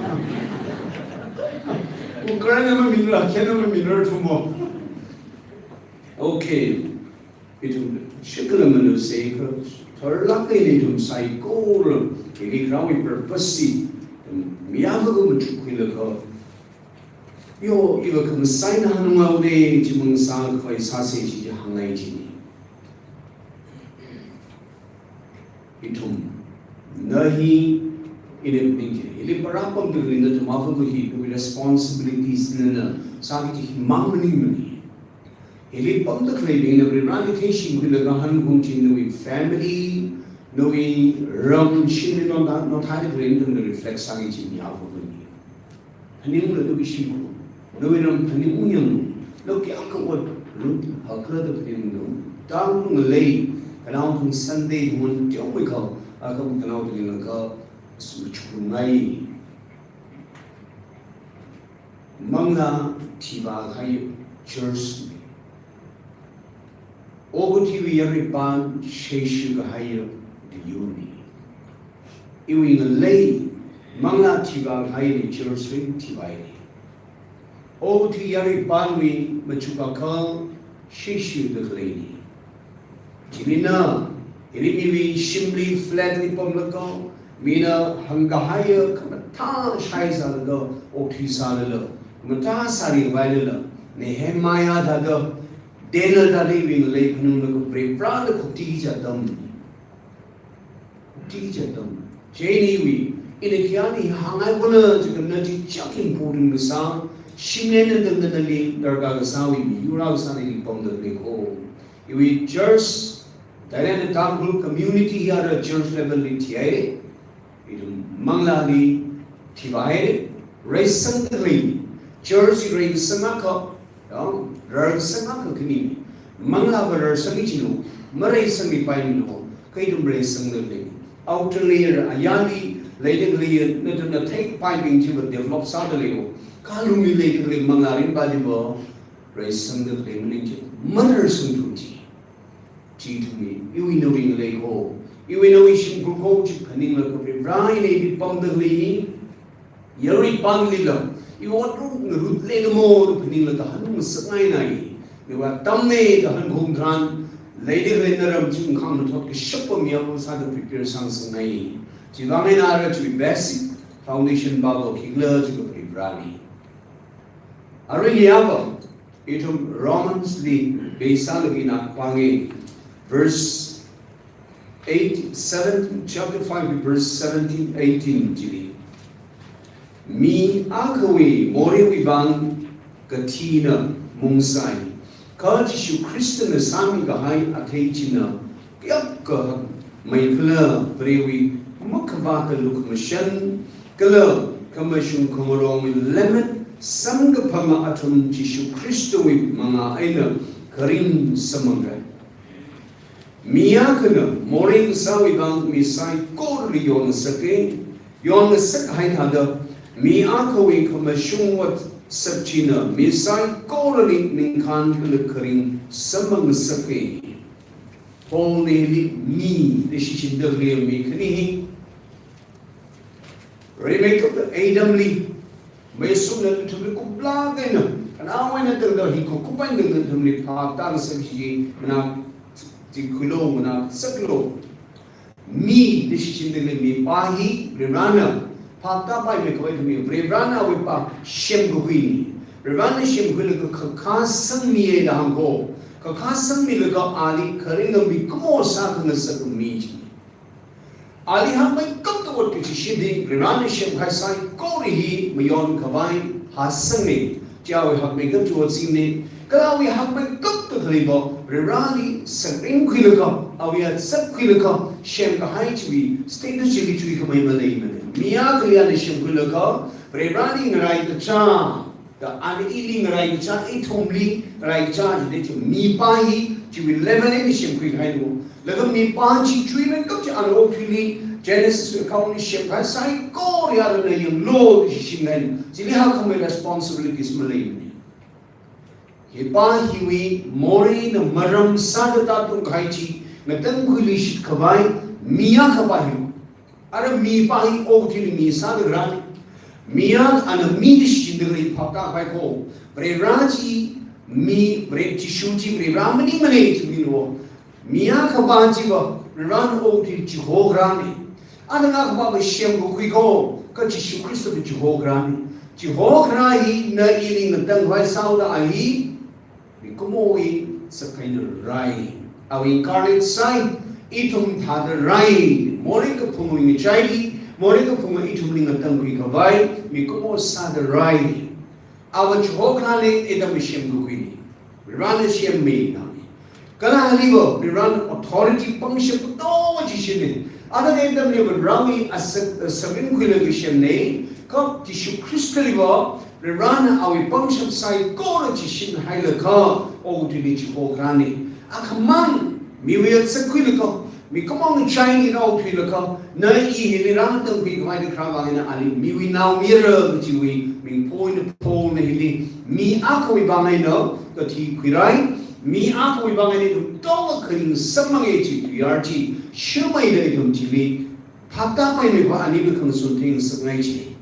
Kukaran na maminla, khe na maminra thumo. Okay. Ithum shikala manu se kha, tharlāk eina ithum saikora, hili Varivarawui purpose chi, mi ava gu machukkhuilaga, yo, iva khamasai na hanung aune, chi mang sākhavai sāse chi chi hāngngai chini. Ithum, na hi, ina phaning chi, hili para pamda khalei nathum ava gu hi, nawui responsibilities na na, sāki chi hi mang maningmana. Hili pamda khaleibingna Varivarali theishingkhuilaga hanungkhuiching nawui family, nawui ram shimli nonda, nonthāda khalei nathumna reflect sāki chi mi ava guni. Phaninglu nawui shimkhur, nawui ram phaningunglu, nao kayākha ot lut hakhala da phaninglu. Tangkhul ngalei, khanao thang Sunday thang teomeikha, akha khanao thang laka, sumchungai. Manglā thivā kahai church ni. Okathuiwui yaruipan sheishu kahai liyuni. Iwui ngalei manglā thivā kahai ni church ring thivai ni. Okathui yaruipanwui machuk akhal sheishuda khalei ni. Chimina, hili miwui shimli flat li pamlaga, mina hāngkahaiya khamathā shaisālaga, okthui sālala, khamathā sāringvailala, Nehemiah thāda, Daniel thāda iwui ngalei phaninglaga Varivarada khuktiki chi atam. Khuktiki chi atam. Chieina iwui, ina khayāli hāngngai kona, chikana chi chak important kasā, shimli eina tangda nali darkar kasāwui miyur akha sāda ili pamda khalei ko. Iwui church, Thailand Tangkhul community hi ara church level li thihai, ithum manglāli thivai, reisangda khalei, church hi reisang akha, ya, reisang akha khani, manglāva reisang ichino, mareisangmipaimano, kha ithum reisangda khalei. Outer layer, ayarli leida khalei, nathumna theipaibing chiva develop sāda leiyo, kalungli leida khalei manglā ringpa chiva, reisangda khalei maning chi, mareisangthu chi. Chi ithumwui, iwui nawui ngalei ko, iwui nawui shimkhur ko chi phaninglaga Varivarana ili pamda khalei, yaruipanlila, iwui ot ru ngarut lei namo da phaninglaga hanung ngasakngaina i, iwui atamna da hanungkhuiching tharan, leida khalei naram chi khangmathot kashappa mi ava sāda prepare sāngasakngai. Chivang eina ara chi basic foundation baba khikhala chi ka Varivarana. Arui yava, ithum Romans li base sālaga ina pānge, verse eight, seventeen, chapter five, verse seventeen, eighteen chili. Mi akhawui moreiwui vang kathina mungsai, kha Jishu Khristana sāmikahai athei china kayākha hakmeikhala, Varewui makhavāta lukhamashan kala khamashung khamarongwui lemmet samkaphanga athum Jishu Khristawui mangā eina kharing samphangra. Mi akhana morei kasāwui vang mi saikorali yonngasaka, yonngasakhai thāda, mi akhawui khamashung otsak china mi saikorali ningkhān kala kharing samphangngasaka. Paulna hili mi da shichinda khalei mi khani hi, rimeikapta Adamli, Meisumna nathumli kuplāk eina, khanao eina tangda hi khukup eina tangda nathumli phap tāngasak chi, nganā chi khuilu, nganāsaklu. Mi da shichinda khalei mipā hi, Varivarana phap tāpaimei khavai ithum mi, Varivarana awui pā semkakhui ni. Varivarana semkhuilaga khakha sangmiya da hāng ko. Kakha sangmilaga ali kharinga mikumo sākhangasak mi chi. Ali hakmeikapta ot kachishin hi, Varena semkahai saikora hi mayonkhavai hāsangna. Chi awui hakmeikap chi otsinna. Kala awui hakmeikapta khaleiva, Vareli sāringkhuilaga, awui atsap khuilaga semkahai chiwui status chili chuikhamei maleimana. Mi akhali ana semkhuilaga, Vareli ngaraikacha, da ana ili ngaraikacha, ithumli ngaraikacha, jide chi mipā hi, chiwui level eina semkhuikahaina. Laga mipā chi chuimeikap chi ana okathuili, Genesis account li semkahai saikora hi ana yanglu da shichinhaina. Chili hakhamei responsibilities maleimana. Hipā hiwui moreina maram sāda tātungkahai chi, ngatangkhuiluishit khavai, mi akhapā hi. Ara mipā hi okathuili mi sāda rāna. Mi a ana mi da shichinda khalei phaptākhavai kho. Varena chi mi, Vare Jishu chi Vare maningmana chi mi no. Mi akhapā chiva, Varena okathuili chihokharāna. Ana akhapāva semkakhui kho, kha Jishu Khristava chihokharāna. Chihokharā hi, na ili ngatangkhavai sāhaoda a hi, mikumowui sākhangarai. Awui incarnate sāi, ithum thāda rai. Morei kaphungwui ngachaili, morei kaphunga ithumli ngatangkhuikhavai, mikumo sāda rai. Ava chihokharāna, Adamna semkakhuina. Varena semmeina. Kala aliva, Varena authority pangshap katonga chishinna. Ana Adamliva Varewui asak, sāringkhuilaga semna, kha Jishu Khristaliva, Varena awui pangshap saikora chishinhailaga, okathuili chihokharāna. Akhamang, miwui atsap khuilaga, mikumo ngachaili rāokathuilaga, na i hili rāngatangkhuikhavai da kharā vang eina ali miwui naomayara kajiwui mingpho eina phona hili, mi akhawui vang eina kathi khuirai, mi akhawui vang eina ithum katonga kharing samphanga chi tuiyār chi, shurmeida ithum chili phaptāpaimeiva anili khangasun theingasakngai chi.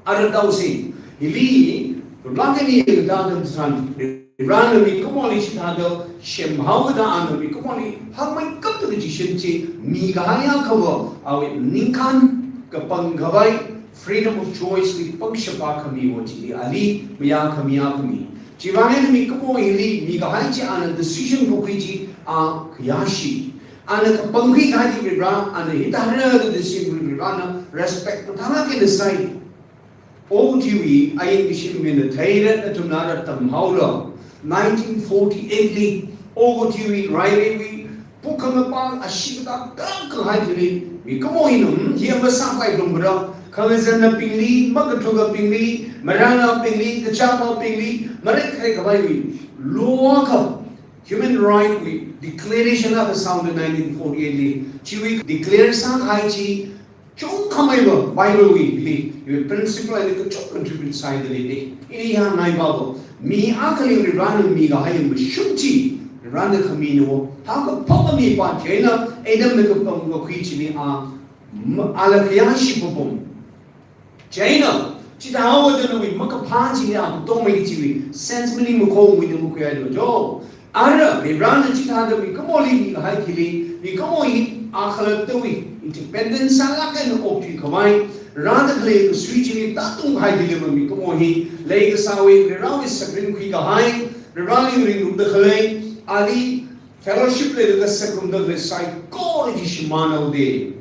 Ara taosa, hili, lāngkani kathā atam tharan, Varena mikumoli chithāda semhaokada ana mikumoli hakmeikapta kachishin chi mikahai akhava, awui ningkhān kapangkhavai, freedom of choice wui pangshap akhami va chili ali mayākhami akhami. Chiwui vang eina mikumo hili mikahai chi ana decision kakhui chi a khayāshi. Ana kapangkhui kahai chi Vare, ana hithāra da decision kakhui Varena respect mathālāk eina sāi. Okathuiwui ain kashimina theira, nathumna ara tamhaolu. Nineteen forty-eight li, okathuiwui raireiwui, pukhamapā ashee katak kahai thili, mikumo hina, hmm, hi masāpai lungkura, khangazannaobingli, makathukabingli, marānabingli, kachāpabingli, marekkharei khavaiwui, law akha, human right wui, declaration akha sāhaoda nineteen forty-eight li, chiwui declare sākahai chi, chungkhameiva Bible wui, li, wui principle eina kachungkha contribute sāhaida leida. Ili yāngngaiva, mi akhali Varena mikahai mashun chi, Varena khamina, hakaphok mipā chieina, Adamna kapangkakhui chili a, ma-, ala khayāshi papam. Chieina, chithāhaoda nawui makaphā chili a katongmei chiwui, sense maningmei khongwui na makhuihailo jo. Ara, Varena chithāda mikumoli mikahai thili, mikumo hi akhalattawui, independent sālāk eina okthuikhavai, rāda khalei kasui chili tātungkahai thiliva mikumo hi, leikasāwui, Varewui sāringkhuikahai, Vareli ringrumda khalei, ali fellowship leilaga sāringrumda khalei saikora chi shimānhaoda.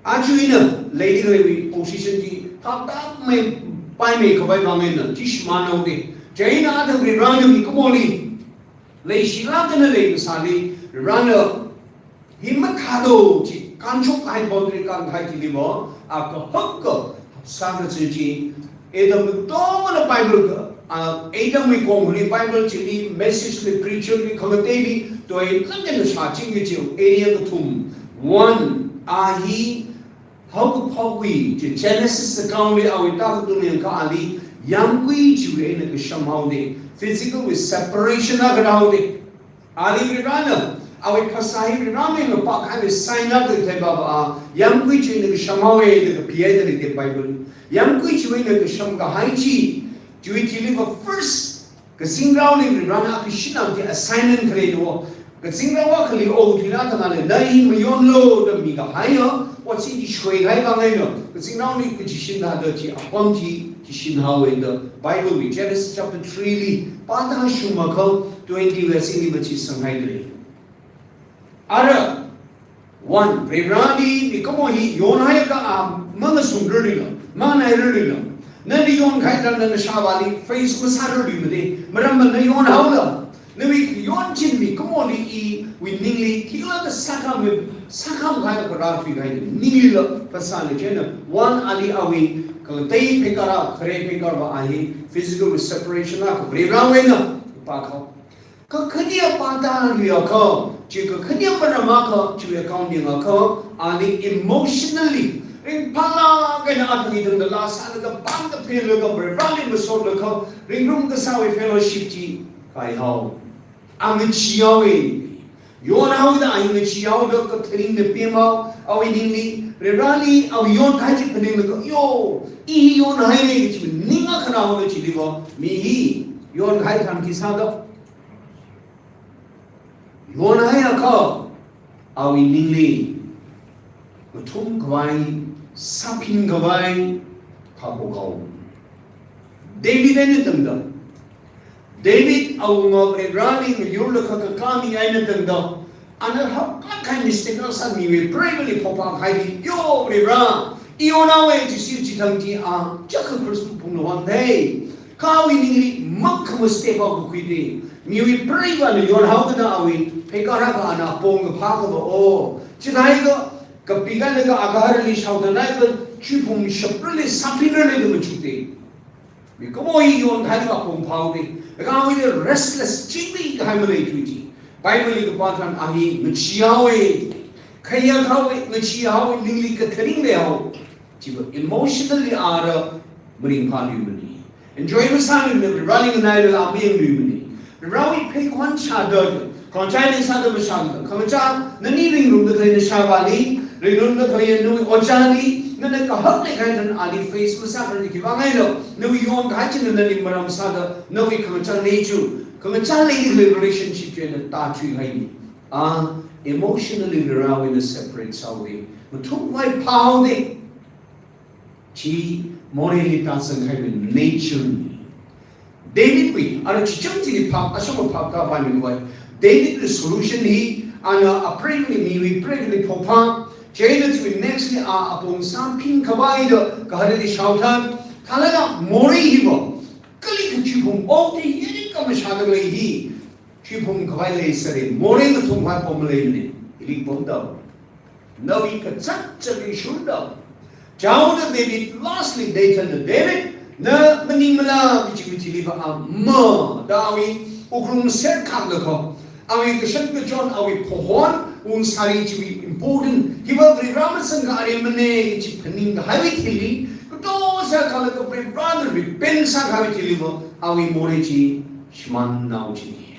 Aja ina leida khaleiwui position chi phaptāmei, paimeikhavai vang eina chi shimānhaoda. Chieina atam Varena mikumoli leishilāk eina leikasāli, Varena hi mathālu chi, kānshok kahai boundary kānkahai chiliva, akha hak akha sākazat chi, Adam katongana Bible ka, a, Adam wui kongli Bible chili, message li, preacher li, khangateili, toilāk eina shāching kaji, area kathum, one, a hi, haokaphokwui, chi Genesis account li awui tākatungli yangakha ali, yāmgui chiwui eina kashamhaoda, physical wui separation akha rāhaoda. Ali Varena, awui phasā hi Varena ngapākhaiwui sign akha theiva a, yāmgui chiwui eina kashamhaowa da kapihaida leida Bible. Yāmgui chiwui eina kashamkahai chi, chiwui thiliva first, kazingraoli Varena kashinam chi assignment khalei no. Kazingrao akhali okathuili tangale, na hi mayonlu da mikahai a, otsin chi shoikahai vang eina, kazingraoli kachishin thāda chi apam chi, Chishin haowa da Bible wui Genesis chapter three li pāda shumakha twenty wui asingli machitheisanghai dalei. Ara, one, Varivarali mikumo hi yonhaiakha a mangasungrarluila, mangnairarluila. Nali yonkahai tharan nana shāvāli face masārarluimana, maramva na yonhaola. Nawui khayon china mikumoli iwui ningli khikhala sākhami, sākham kahai kharā thuikahai ninglila phasāli china, one, ali awui khangatei pheikāra, khare pheikārva a hi physical separation akha Varivarawui eina pākha. Kakhane pāda leiakha, chi kakhane maram akha, chiwui account yangakha, ali emotionally ringphālāk eina athang ithangda laa sālaga, pāngda phelaga, Varivarali masotlaga, ringrum kasāwui fellowship chi kaihao. A ngacheehaowa. Yonhaoda a hi ngacheehaoda katharingna pemhao, awui ningli, Varivarali awui yonkahai chi phaninglaga, yo, i hi yonhaina kachi ning akha rāhaoda chiliva, mi hi yonkahai tharan khi sāda. Yonhaiakha, awui ningli ngathumkhavai, sāphinkhavai, phākhuihaowa. David eina tangda. David awunga Varivarali ngayurlaga kakā mi eina tangda. Ana haklāk kahai mistake akha sā, miwui preivali phophākahai hi, yo Varivara, i yonhaowa, chi si chithang chi a, chakha Christmas phungna vang thei. Kha awui ningli makhamā step akha khuida. Miwui preiva ana yonhaokida awui pheikāra akha ana pongkaphā akha va o. Chithākha kapikalaga agaharali shaothanhaiakha chuiphum shaprali sāphinrarlida machukda. Mikumo hi yonkahai apong phāhaoda. Kha awuili restless chingri kahai maleithui chi. Bible li kapā tharan a hi ngacheehaowa. Khayākhaowa, ngacheehaowa, ningli katharing leihao. Chiva emotionally ara maringphāluimana. Enjoy masāluimana, Varivarali nganailala mayangluimana. Varivarawui pheikhon shāda, khangachaili sāda mashāda, khangachā nani ringrumda khaleina shāvāli, ringrumda khalei nawui ojāli, nana kahak leikahai tharan ali face masākharar khiwui vang eina, nawui yonkahai china nali maram sāda, nawui khangachā nature, khangachā leili khalei relationship china tāthuihaina. A, emotionally Varivarawui eina separate sāhaoda, ngathumkhavai phāhaoda. Chi morei hi tāzangkahai nature na. Davidwui, ara chichang chili phap, ashok phap kapai mikhavai. Davidwui solution hi, ana apreili, miwui preili phophā, chieina chiwui next li a apong sāphinkhavai da, gaharali shaothan, thālaga morei hiva, kali kachuiphum okathui yari khamashā dalei hi, chuiphumkhavai leisāra, morei ngathumkhavai pom maleimana, ili pamda. Nawui kazat zatli shurda. Chihaoda David lastly Nathan na David, na maningmala, michi michiliva a ma, da awui wuklung serkhak laga. Awui kashan kachon, awui phahon, wungsari chiwui important. Hiva Varivara masangkha aremana, chi phaningkahaiwui thili, kato sākha laga Varivarana repent sākahaiwui thiliva, awui morei chi shimānnao china.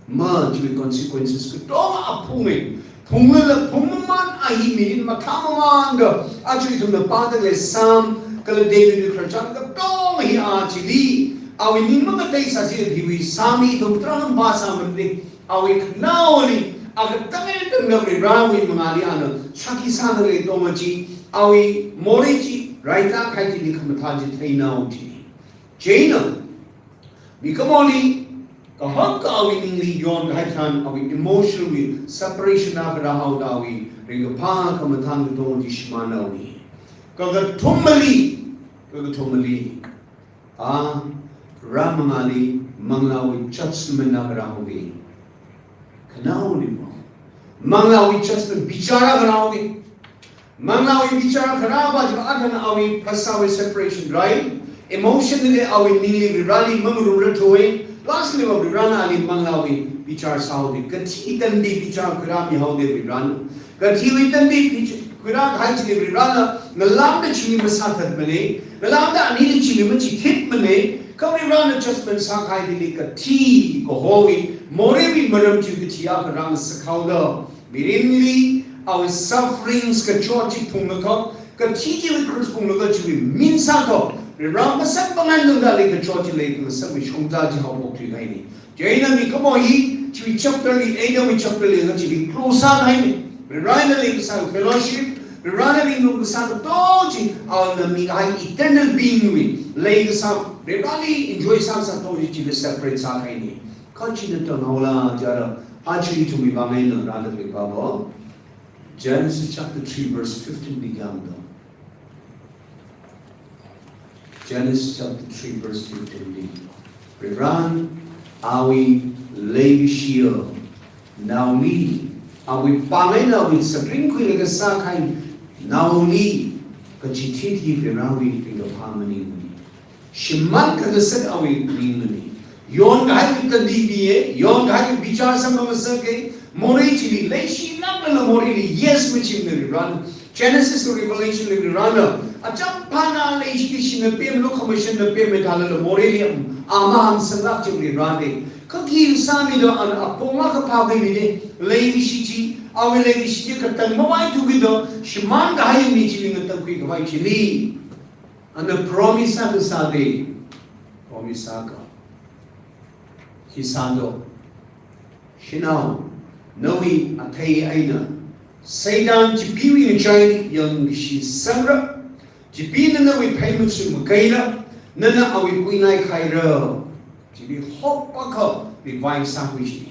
Ma chiwui consequences katonga aphunga. Phunglala phungmamān a hi mirin mathāmamānda. Aja ithumna pāda khalei Psalm, kala Davidwui khararchān katonga hi a chili. Awui ning makatei sāsi hiwui Psalm hi ithum tarākha pāsāmana. Awui khanaoli, a katang eina tangda Varivarawui mangāli ana shākhi sāda khalei katonga chi, awui morei chi, raida kahai chili khamathā chi theinao chi. Chieina, mikumoli, kahak awui ningli yonkahai tharan awui emotional wui separation akha rāhaoda awui ringkaphā khamathā katonga chi shimānhaowa. Kakathumali, kakathumali. A, Vare mangāli, manglāwui judgment akha rāhaowa. Khanaoli mo. Manglāwui judgment bichar akha rāhaowa. Manglāwui bichar kharā va chiva athang awui phasāwui separation, right? Emotionally awui ningli Varivarali mangarumrar thuwa. Lastly va Varivarana ali manglāwui bichar sāhaowa. Kathi tandi bichar khuirāmihaowa Varivarana. Kathiwui tandi bich-, khuirākahai chili Varivarana ngalāngda chili masāthatmana. Ngalāngda anili chili machithitmana. Kha Varivarana judgment sākahai chili kathi kahowui moreiwui maram chi kathi akha rāngasakhaoda. Mirinli, awui sufferings kachot chi phunglaga, kathi chiwui cross phunglaga chiwui min sākha, Varivara masāpāngna tungda lei kachot chi lei khangasakwui shongza chi haophok thuikahaina. Chieina mikumo hi, chiwui chapter li, eight wui chapter li, chili close sākahaina. Varivarana leikasā fellowship, Varivarāna ringlum kasā katonga chi, awui mikahai eternal being wui leikasā, Varivarāli enjoy sākasā katonga chi, chili separate sākahaina. Kha china tanghaola jiakha, aja ithumwui vang eina rāda khalei Bible. Genesis chapter three verse fifteen li kahāngda. Genesis chapter three verse fifteen li. Varivarāna awui leikashiya naoli, awui pāng eina awui sāringkhuilaga sākahai naoli, kachithei hi Varivarāwui ringkaphā maningmana. Shimān khangasak awui maningmana. Yonkahai katandi biya, yonkahai bichar sāngasaka, morei chili leishilākla moreili yes machimana Varivarāna. Genesis to Revelation li Varivarāna, acham phāna leishi, shina pemlu, khamashunna pemmi thālala moreili, a mahāngsanglāk chi Varivarāna. Kha khi sāmida ana apong akha phākhuimida, leishi chi, awui leishi chi katang mavaithuki da, shimānkahai mi chili ngatangkhui khavai chili. Ana promise akha sāda, promise akha. Khi sāda. Shanao, nawui athei eina Satan chipeewui ngachaili yangkashisangra. Chipee nana nawui pheimatsu makaira, nana awui kuinai khaira. Chili hope akha revive sākhui china.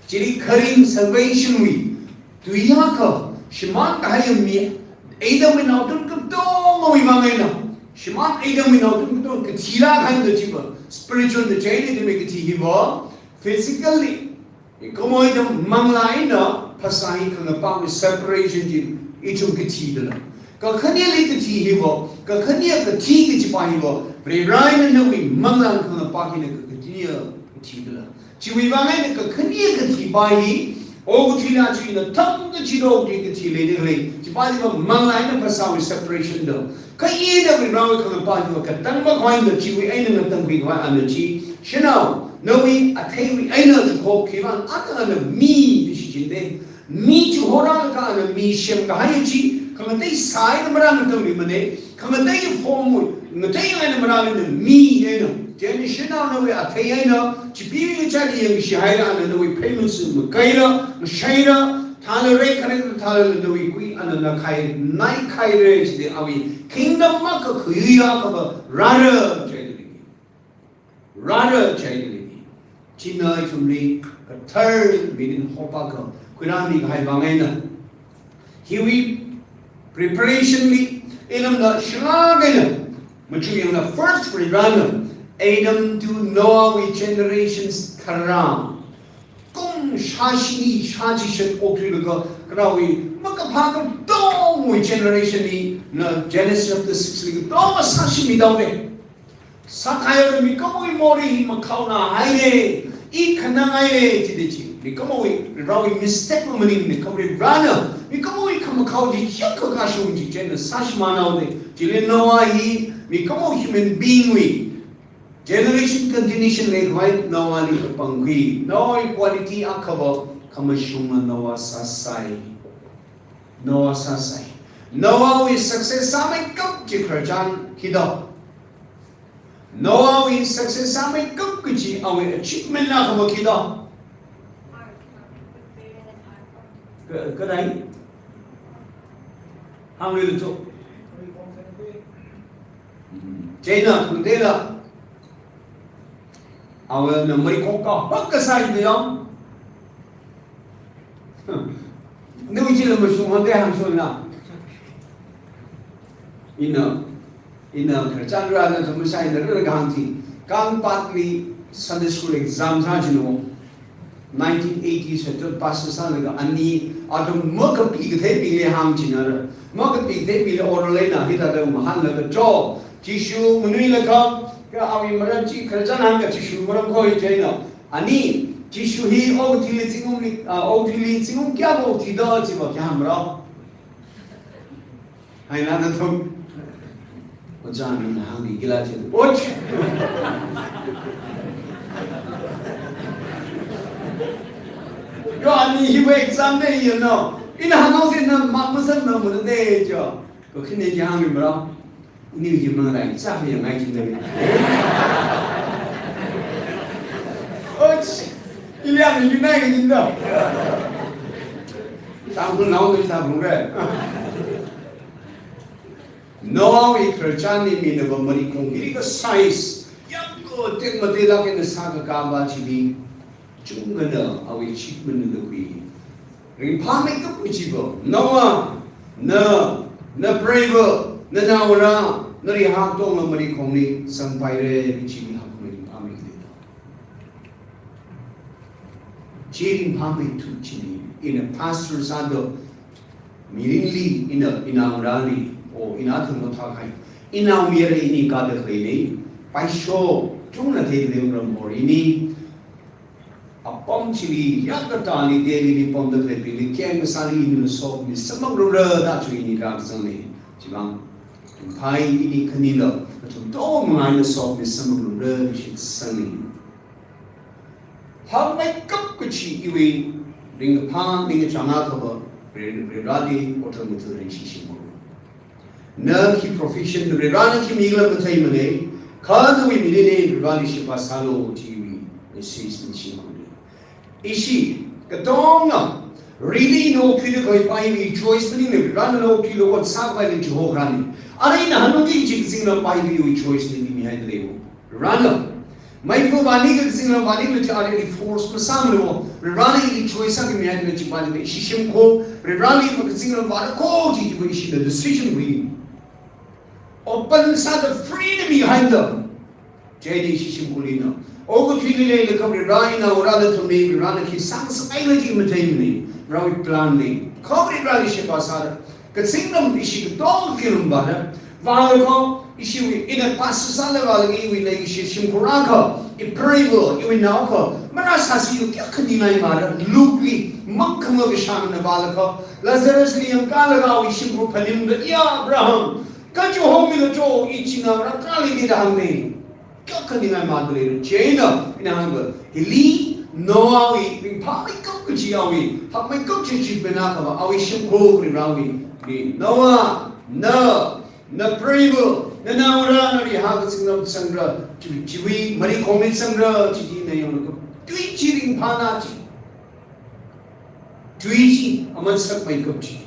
Chili kharing salvation wui tui akha, shimānkahai mi, Adamwui naotun katongawui vang eina. Shimān Adamwui naotun katonga kathilāk kahai da chiva, spiritual da chieina da mi kathi hiva, physically, mikumo ithum manglā eina phasā hi khangapāwui separation chi ithum kathidala. Kakhaneli kathi hiva, kakhane kathi kachipa hiva, Varivarā eina nawui manglā khangapā hina kakhane kathidala. Chiwui vang eina kakhane kathipa hi, okathuila china thangkachida okathui kathi leida khalei, chipa hiva manglā eina phasāwui separation da. Kha ina Varivarāwui khangapā hiva katang makhavai da chiwui eina ngatangkhui khavai ana chi. Shanao, nawui atheiwui eina chukho khiwuivang ana ana mi da shichinda. Mi chihorālaga ana mi semkahai chi, khangatei sāi eina marāngatangluimana, khangatei form wui, ngatei eina marāluina mi eina. Chieina shanao nawui athei eina, chipeewui ngachaili yangkashihaira, ana nawui pheimatsu makaira, mashaira, thālala reikharei thālala nawui kui ana nakhai, naikhaira chida awui kingdom akha khuiya kaba rāra chieina. Rāra chieina. China ithumli kathar minin hope akha khuirāmi kahai vang eina. Hiwui preparation li, ina mada shilāk eina, machuk yangda first Varivarāna, Adam to Noah wui generations tharā. Kum shāshini, shāchishat okathuilaga, kharāwui makaphā katongawui generation li, na Genesis chapter six li katonga sāshimida haoda. Sākahai mikumo hi morei hi makhaonā haira, i khanang haira, chida chi. Mikumowui, Varivarāwui mistake maningmana, kha Varivarāna, mikumo hi khamakhao chi, yakha kashung chi, chieina sāshimān haoda. Chili Noah hi, mikumo human being wui generation continuation leikhavai Noahli kapangkhui. Noahwui quality akhava, khamashunga Noah sāsai. Noah sāsai. Noahwui success sāmeikap chi khararchan khida. Noahwui success sāmeikap kachi awui achievement na kama khida. Ka-, kadai? Hāngluilu cho. Chieina khangateila. Awui na mari khokka, hokka sai de yong. Nui chila mashung hande hāngshonna. Ina, ina khararchan rāna thum masai na rāra kahāng chi. Kangpokpi Sunday school exam sā chino. Nineteen eighty seven pastor sālaga ani athum makapi katheibingli hāngchinra. Makapi katheibingli oral eina hithāda mahānlaga cho. Jishu manuilakha, kha awui maram chi khararchan hāngakha Jishu maram khui chieina. Ani, Jishu hi okathuili zingkumli, ah, okathuili zingkum kayākha okathuida chiva kayā mara. Haina nathum. Ojā mina hāngki kila chi. Ot! Yo, ani hiwui exam de, you know. Ina hānghaosi na mark masanna muna de jo. Kakhane chi hāngmi mara. Ini hi mangarai, chāmi yangai chi de. Ot! Ili ani yunai ka jinda. Tangkhulnao de sa bung re. Noahwui khararchanli minava marikhong hili ka size yangko tekmateilāk eina sākakā va chili, chungana awui achievement na khui. Ringphāmeikap kachi va, Noah, na, napreiva, nanaongarā, nariha katonga marikhongli zangpaira kachi hi hakmei ringphāmeida. Chi ringphāmeithu chili, ina pastor sāda, mirinli, ina, inaongarāli, o, ina thang mathākhai, inaomayara ini kada khaleina, paisho, chungna theida leira mor ini, apam chili, yākatali Delhili pamda khaleibingli, keng kasāli ini sokmi samphangrumra da chu ini rākazangna, chivang, ringphāi ini khanila, athum katonga eina sokmi samphangrumra da shitsangna. Hakmeikap kachi iwui ringphā ningchāng akha va, Vare, Vareli otram ngathā ringshi shimo. Na khi profession, Varena khi mila matheimana, kha nawui mirinli Vareli sheba sālu chiwui message na shimo. Ishi, katonga, really no phi da khalei paiwui choice maningmana, Varena no phi lo ot sākhavai ni Jehovahna. Arui ina hanungki kachi kazingramwui choice ni mihaida leiya. Varena, meifa vāni kazingramwui ni chi arui force masāmana, Varena ili choice sāki mihaida chi vāni, ishi shimkhur, Vareli kazingramwui ko chi chi ishina decision wui. Open sāda freedom mihaida. Chieina ishi shimkhurlina, okathuili leilakha Vare, inaongarā athumli Varena khi sāngasakngaila chi matheimana, Varewui plan na. Kha Vareli sheba sāda, kazingram ishi katonga khi rum vāda, vālakha, ishiwui, ina pastor sālaga vālaga iwui lei ishi shimkhur akha, ipreiva, iwui nao akha, marāsāsi yu kayākha ningai mara, Lukeli, mangkhama kashāngna vālakha, Lazarusli yangkālaga awui shimkhur phaningda, ya Abraham, kachu hongmila cho, i china rākāli da hāngna. Kayākha ningai mada leira, chieina, ina hāngva, hili, Noahwui, ringphāmeikap kachi awui, hakmeikap kachi chi pena kava, awui shimkhur Varewui, ni, Noah, na, napreiva, nanaongarā, nariha kazingram zangra, chi, chiwui, marikhongli zangra, chi chi na yanglaga, tui chi ringphāna chi. Tui chi, aman sakmeikap chi.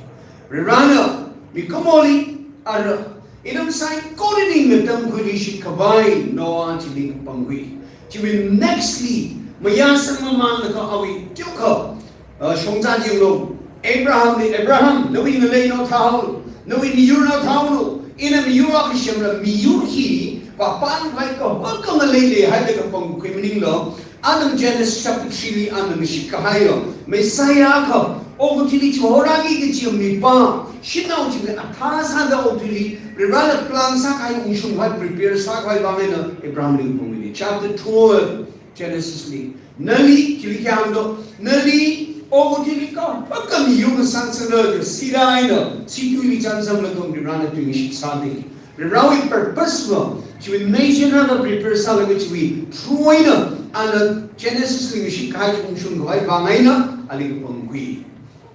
Varena, mikumoli, ara, inam saikorali ngatamkhuili shitkhavai, Noah chili kapangkhui. Chiwui nextli, mayāsang mamānlaga awui, tiukha, uh, shongza jinglu, Abrahamli, Abraham, nawui ngalei naothālu, nawui miyur naothālu, ina miyur akha semra, miyur hi, vāpankhavai kahaka ngalei leihaida kapangkhui maningla, Adam Genesis chapter three li ana ngashitkahaiya, Messiah akha, okathuili chihorāki kachi mipā, shanao chili athā sāda okathuili, Varena plan sākahai ungshungkhavai prepare sākhavai vang eina Abrahamli kapangkhuina. Chapter twelve, Genesis li. Nali, chili khi hāngdo, nali, okathuili kahaka miyur ngasāsangra, sida eina, situli chānjamlaga Varena tuingashit sāda. Varewui purpose va, chiwui nation akha prepare sālaga chiwui through eina, ana Genesis li ngashitkahai ungshungkhavai vang eina, ali kapangkhui.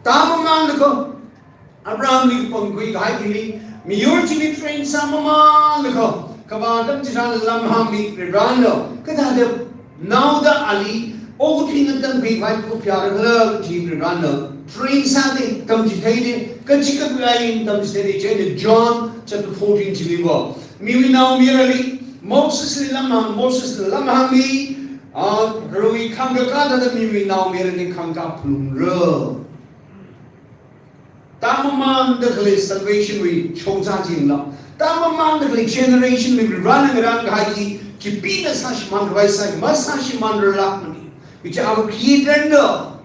Tamamānlaga, Abrahamli kapangkhui kahai thili, miyur chili train sāmamānlaga, kavā atam chitharan lamhāngmi Varena, kathāda naoda ali, okathui ngatamkhuikhavai phaphayāra khala chi Varena, train sāda tamchitheida, kachikathā eina tamchitheida, chieina John chapter fourteen chiliva. Miwui naomayarali, Mosesli lamhāng, Mosesli lamhāngmi, ah, Varewui khangkā kathāda miwui naomayarali khangkā phalungra. Tamamānda khalei salvation wui shongza jingla. Tamamānda khalei generation li Varena ngarānkahai chi, chipina sāshimānkhavai sāi, masāshimānrarlākmana. Which our Creator na,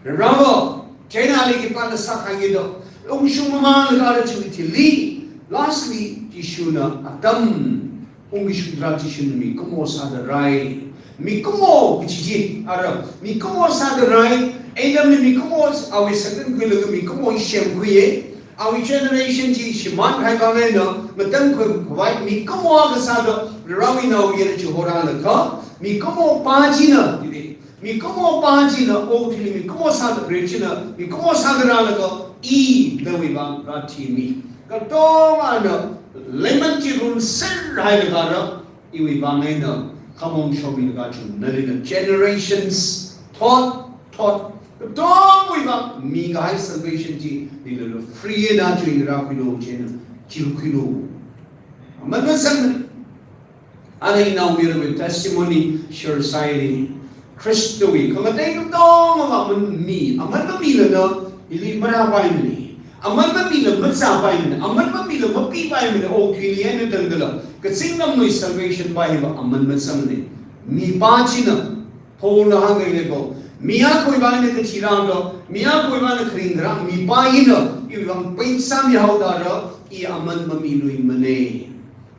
Varena, chieina ali khipāna sākhangaida. Ungshung mamānlaga ara chiwui thili, lastly, Jishuna atam ungkashung tharan Jishuna mikumo sāda rai. Mikumo kachi chi, ara, mikumo sāda rai, Adamli mikumo awui second khuilaga mikumo semkhuiya, awui generation chi shimānkahai vang eina, ngatamkhuikhavai mikumo akha sāda, Varewui naomayara chihorālaga, mikumo pā china, mikumo pā china, okathuili mikumo sāda Vare china, mikumo sāda rālaga, i, nawui vang rāthimi. Katongana, lemon chi rumserhailaga rā, iwui vang eina, khamong shomilaga chun, nalina generations, thot, thot, katongawui vang, mikahai salvation chi, nilala free eina chi rākhuilu chieina, chilkhuilu. Aman masangmana. Ana inaomayara testimony share sāi. Khristawui khangatei katonga aman mi, aman mamilana ili marāpaimana. Aman mamila mazāpaimana. Aman mamila mapipaimana. Okathuili eina tangdala kazingramwui salvation pā hiva aman masangmana. Mipā china, Paulna hāngngai leipo, mi akhawui vang eina kathi rāda, mi akhawui vang eina kharing kharā mipā hina iwui vang pain sāmihaoda ra, i aman mamiluimana.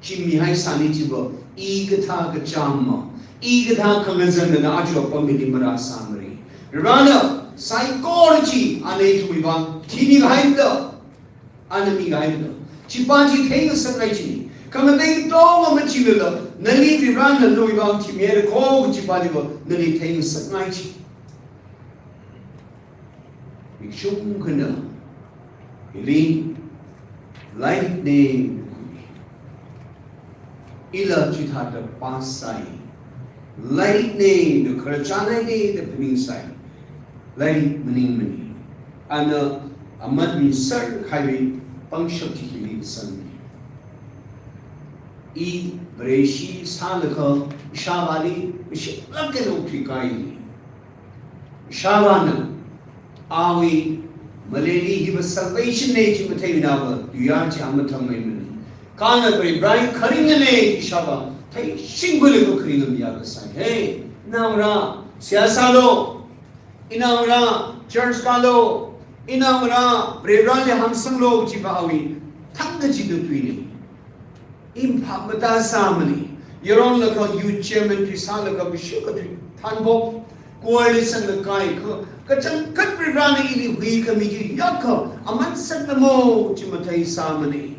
Chi mihaisāni chiva, i kathā kachāma, i kathā khangazanna aja apam hili marāsāmara. Varena saikora chi ana ithumwui vang thimi kahaida, ana mikahaida. Chipā chi theingasakngai china. Khangatei katonga machilala, nali Varena nawui vang thimihaira kho kaji chipā chiva nali theingasakngai chi. Mi kachungkhana hili lairikna, ila chithāda pass sāi. Lairikna da khararchan haida phaningsai. Lairik maningmana. Ana aman miser kahaiwui pangshap chi hili sangna. I Vareshi sālaga ishāvāli mashitlāk eina okathui kāi. Ishāvāna awui maleili hiva salvation na chi matheimana va, tuiyār chi a mathangmeimana. Kha ana Varewui kharinga na ishāvā theishingkhuilaga kharinga mi akha sāi. Hey, naongarā, seihā sālu. Inaongarā, church kālu. Inaongarā, Vareli hāngsanglu, chiva awui thangkachida tuina. I phap matāsāmana. Yaronlaga youth chairman tui sālaga kashok kathui thanpok, choirli sanglaga kaikha, kachangkhat Varena ili huikhami chi yākha aman saknamo chi matheisāmana.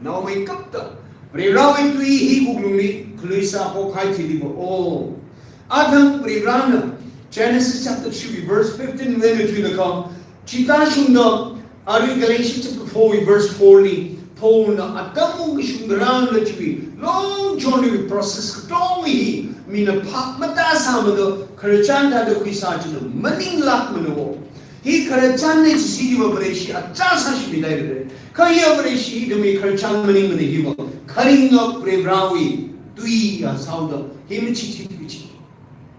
Naomeikapta Varewui tui hi wuklungli khaluisā pok kahai thili va o. Athang Varena Genesis chapter three verse fifteen li eina thuilaga, chithāshungda, arui Galatians chapter four verse four li, Paulna atam ungkashung tharan la chiwui long journey wui process katonga hi mina phap matāsāmada khararchan thāda khuisā china maninglākmana o. Hi khararchan na chi si hiva Vareshi achā sāshimida lei. Kha hiya Vareshi da mi khararchan maningmana hiva kharinga Varewui tui a sāhaoda hi machithi kachi.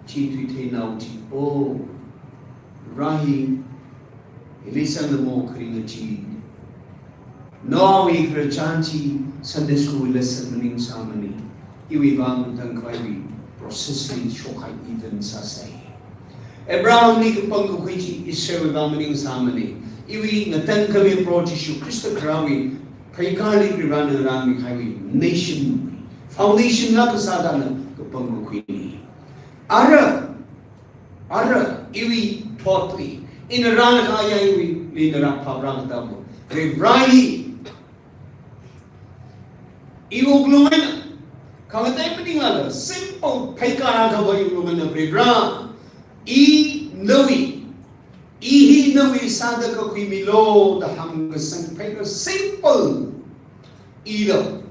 Chi thuitheinao chi o. Vare hi, hili sangda mo kharinga chi. Noahwui khararchan chi Sunday school lesson maningsāmana. Iwui vang tangkhaiwui process li shokhai event sāsai. Abrahamli kapangkakhui chi Israelwui vang maningsāmana. Iwui ngatangkhami Proho Jishu Khrista kharāwui pheikārli Varena rāmikahaiwui nation, foundation la kasā thāda kapangkakhuina. Ara, ara, iwui thotli, ina rālaga ya iwuili ina rāphap rākatamo. Vareli, i wuklung eina, khangatei maninglala, simple pheikār akha va i wuklung eina Vare, i nawui, i hi nawui sāda kakhuimilu da hāngkasang pheikār simple. Ila,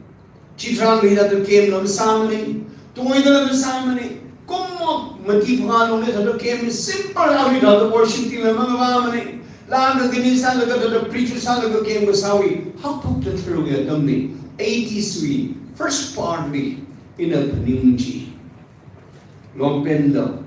chitharan hithāda camp la masāmana, tuida la masāmana, kum mati phangā lungli thāda camp simple arui thāda worship team la mangavāmana, lāngda khani sālaga thāda preacher sālaga camp kasāwui, haophokta tharuk atamna, eighties wui first part li, ina phaning chi. Longpant la,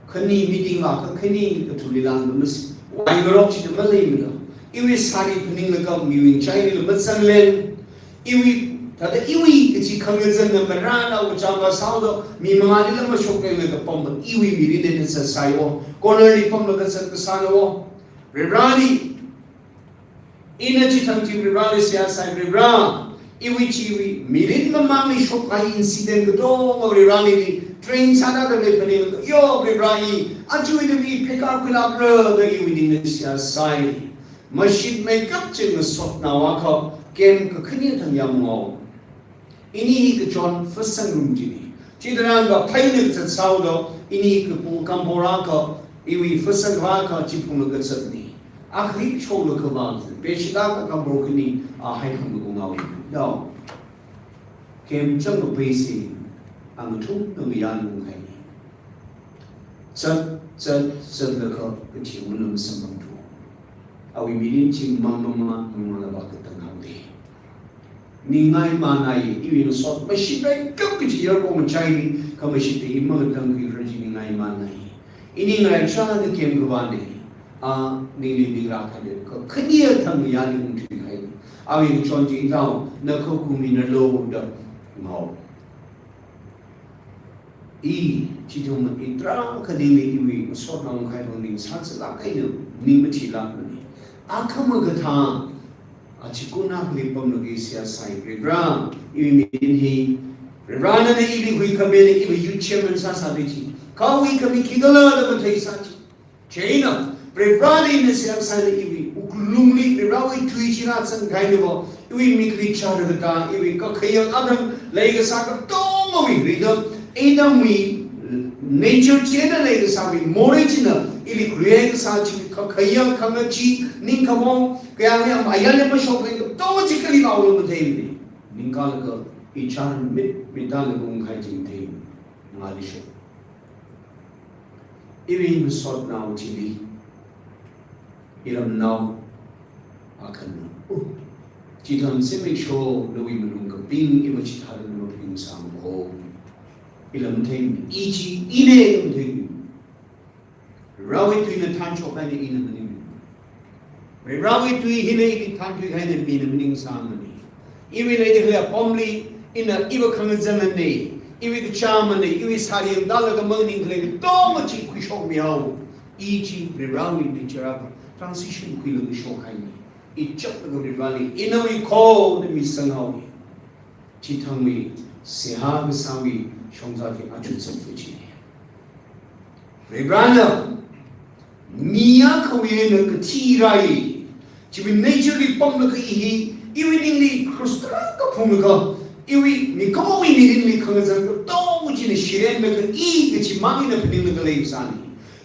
khani meeting la, kha khani kathumli lāngda mas, wai ngarok chida maleimana. Iwui sari phaninglaga miwui ngachaili la mazangleng. Iwui, thāda iwui kachi khangazanna marāna uchama sāhaoda, mi mangāli la mashoklenglaga pamma, iwui mirin eina zatsai o. Corner li pamlaga zatkasāna o. Vareli, ina chithang chi Vareli seihā sāi Vare. Iwui chiwui mirin mamangli shokkahai incident katonga Vareli train sāda da lei phaning yo Vare, aja ina mi pheikār khuilākra da iwui ningli seihā sāi. Mashitmeikap chi ngasotnao akha camp kakhane thang yamngao. Ini hi kachon fasang rum china. Chitharan va phaina kazat sāhaoda, ini kapu kampora kha, iwui fasang va kha chiphunglaga zatna. Akhari cholaga va, peshila kha kampora khani, a hai khangkung ngao. Yao. Camp chang kapai si, ang thum nang yan lung hai. Zat, zat, zatlaga kathi unam samang tu. Awui mirin chi mang mang mang mang mang la va katang haoda. ningai manai, iwui ngasot mashitrai kap kachi yarko machaili, khamashit i mangatangkhuira chi ningai manai. Ini ngaraichāda kemkhavāna, a, ningli ningrā khalei, kha khani athang yali ungthui khai. Awui ngachon chi tao, na khaku mi na lo da ngao. I, chithum i tarākha ningli iwui ngasotna ungkhaida ning sāzālāk eina ning mathilākmana. Akhama kathā, achikun akhali pamlaga seihā sāi, Varivara, iwui mirin hi, Varivara nana ili huikhamina, iwui youth chairman sāsāda chi. Kha huikhami khikhala da matheisā chi. Chieina, Varivarali ina seihā sāda iwui wuklungli Varivarawui tui chi rāzangkahaina va, iwui mikli chāra katā, iwui kakhayang athang leikasā katongawui rida, Adamwui nature chieina leikasāwui morei china ili create kasā chi kakhayang khangachee, ningkhamong, kayāngli am ayarli mashokli katonga chi kali maolo matheimana. Ningkalaga i chānmit, mitalaga ungkahai chi matheimana. Ngalisho. Iwui ngasotnao chili, iramnao akhana. Uh, chithang zimiksho nawui malung kaping iva chithāda na maphaningsāmako. Ilam theng, i chi, ina ilam theng. Varivarawui tuina thanshok kahaina ina maning. Varivarawui tui hina ili thanthui kahaina mina maningsāmana. Iwui leida khalei apamli ina iva khangazanna, iwui kachāmana, iwui sāri yangdalaga manganing khalei katonga chi khuishokmihao. I chi Varivarawui nature akha transition khuilaga shok kahaina. I chaplaga Varivarali, ina huikho da misanghaowa. Chithangwui, seihā kasāwui shongza chi aja zatfu chi. Varivarana, mi akhawui eina kathi rai. Chiwui nature li pamlaga i hi, iwui ningli cross tarākha phunglaga, iwui mikumowui mirinli khangazan katonga china shirenlaga i kachi mang eina phaninglaga leisāna.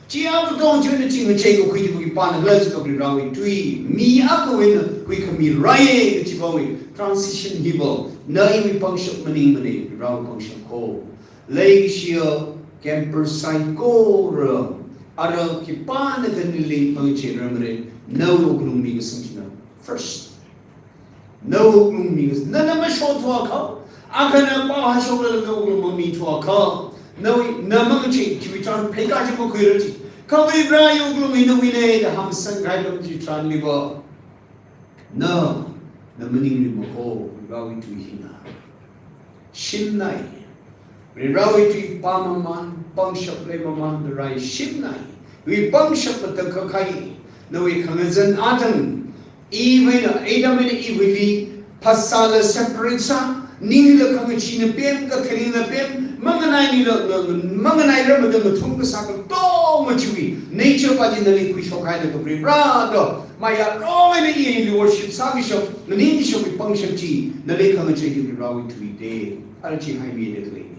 Chi a katong china chi ngachei kakhui chi khipāna khala jiakha Varivarawui tui, mi akhawui eina huikhami rai kachivawui transition hiva, na iwui pangshap maningmana, Varivarawui pangshap kho. Leikashiya campers saikora, ara khipānakha nali pangchei rarmara, nawui wuklung mikasang china first. Nawui wuklung mikasang, nana mashothuakha, akhana pao hāshoklaga wuklung mamithuakha, nawui, na mangachei chiwui chān pheikar chi makhuira chi. Kha Varivarawui wuklung hi nawuina da hamsang kahai atam chitharanliva, na, na maningluimakho, Varivarawui tui hina shimnai. Varivarawui tui pāmaman, pangshap leimaman da rai shimnai. Iwui pangshap matakhak kahai, nawui khangazan athang, Eve eina, Adam eina Eveali phasāla separate sā, ningla khangachee napem, katharingla pem, manganai nila, na, na, manganai ramada ngathum kasā katonga chiwui nature pa chi nali khuishok kahaina kha Varivara da, mayarong eina ili worship sākashap, maningshapwui pangshap chi, nali khangachei hi Varivarawui tui da, ara chi haimida khaleina.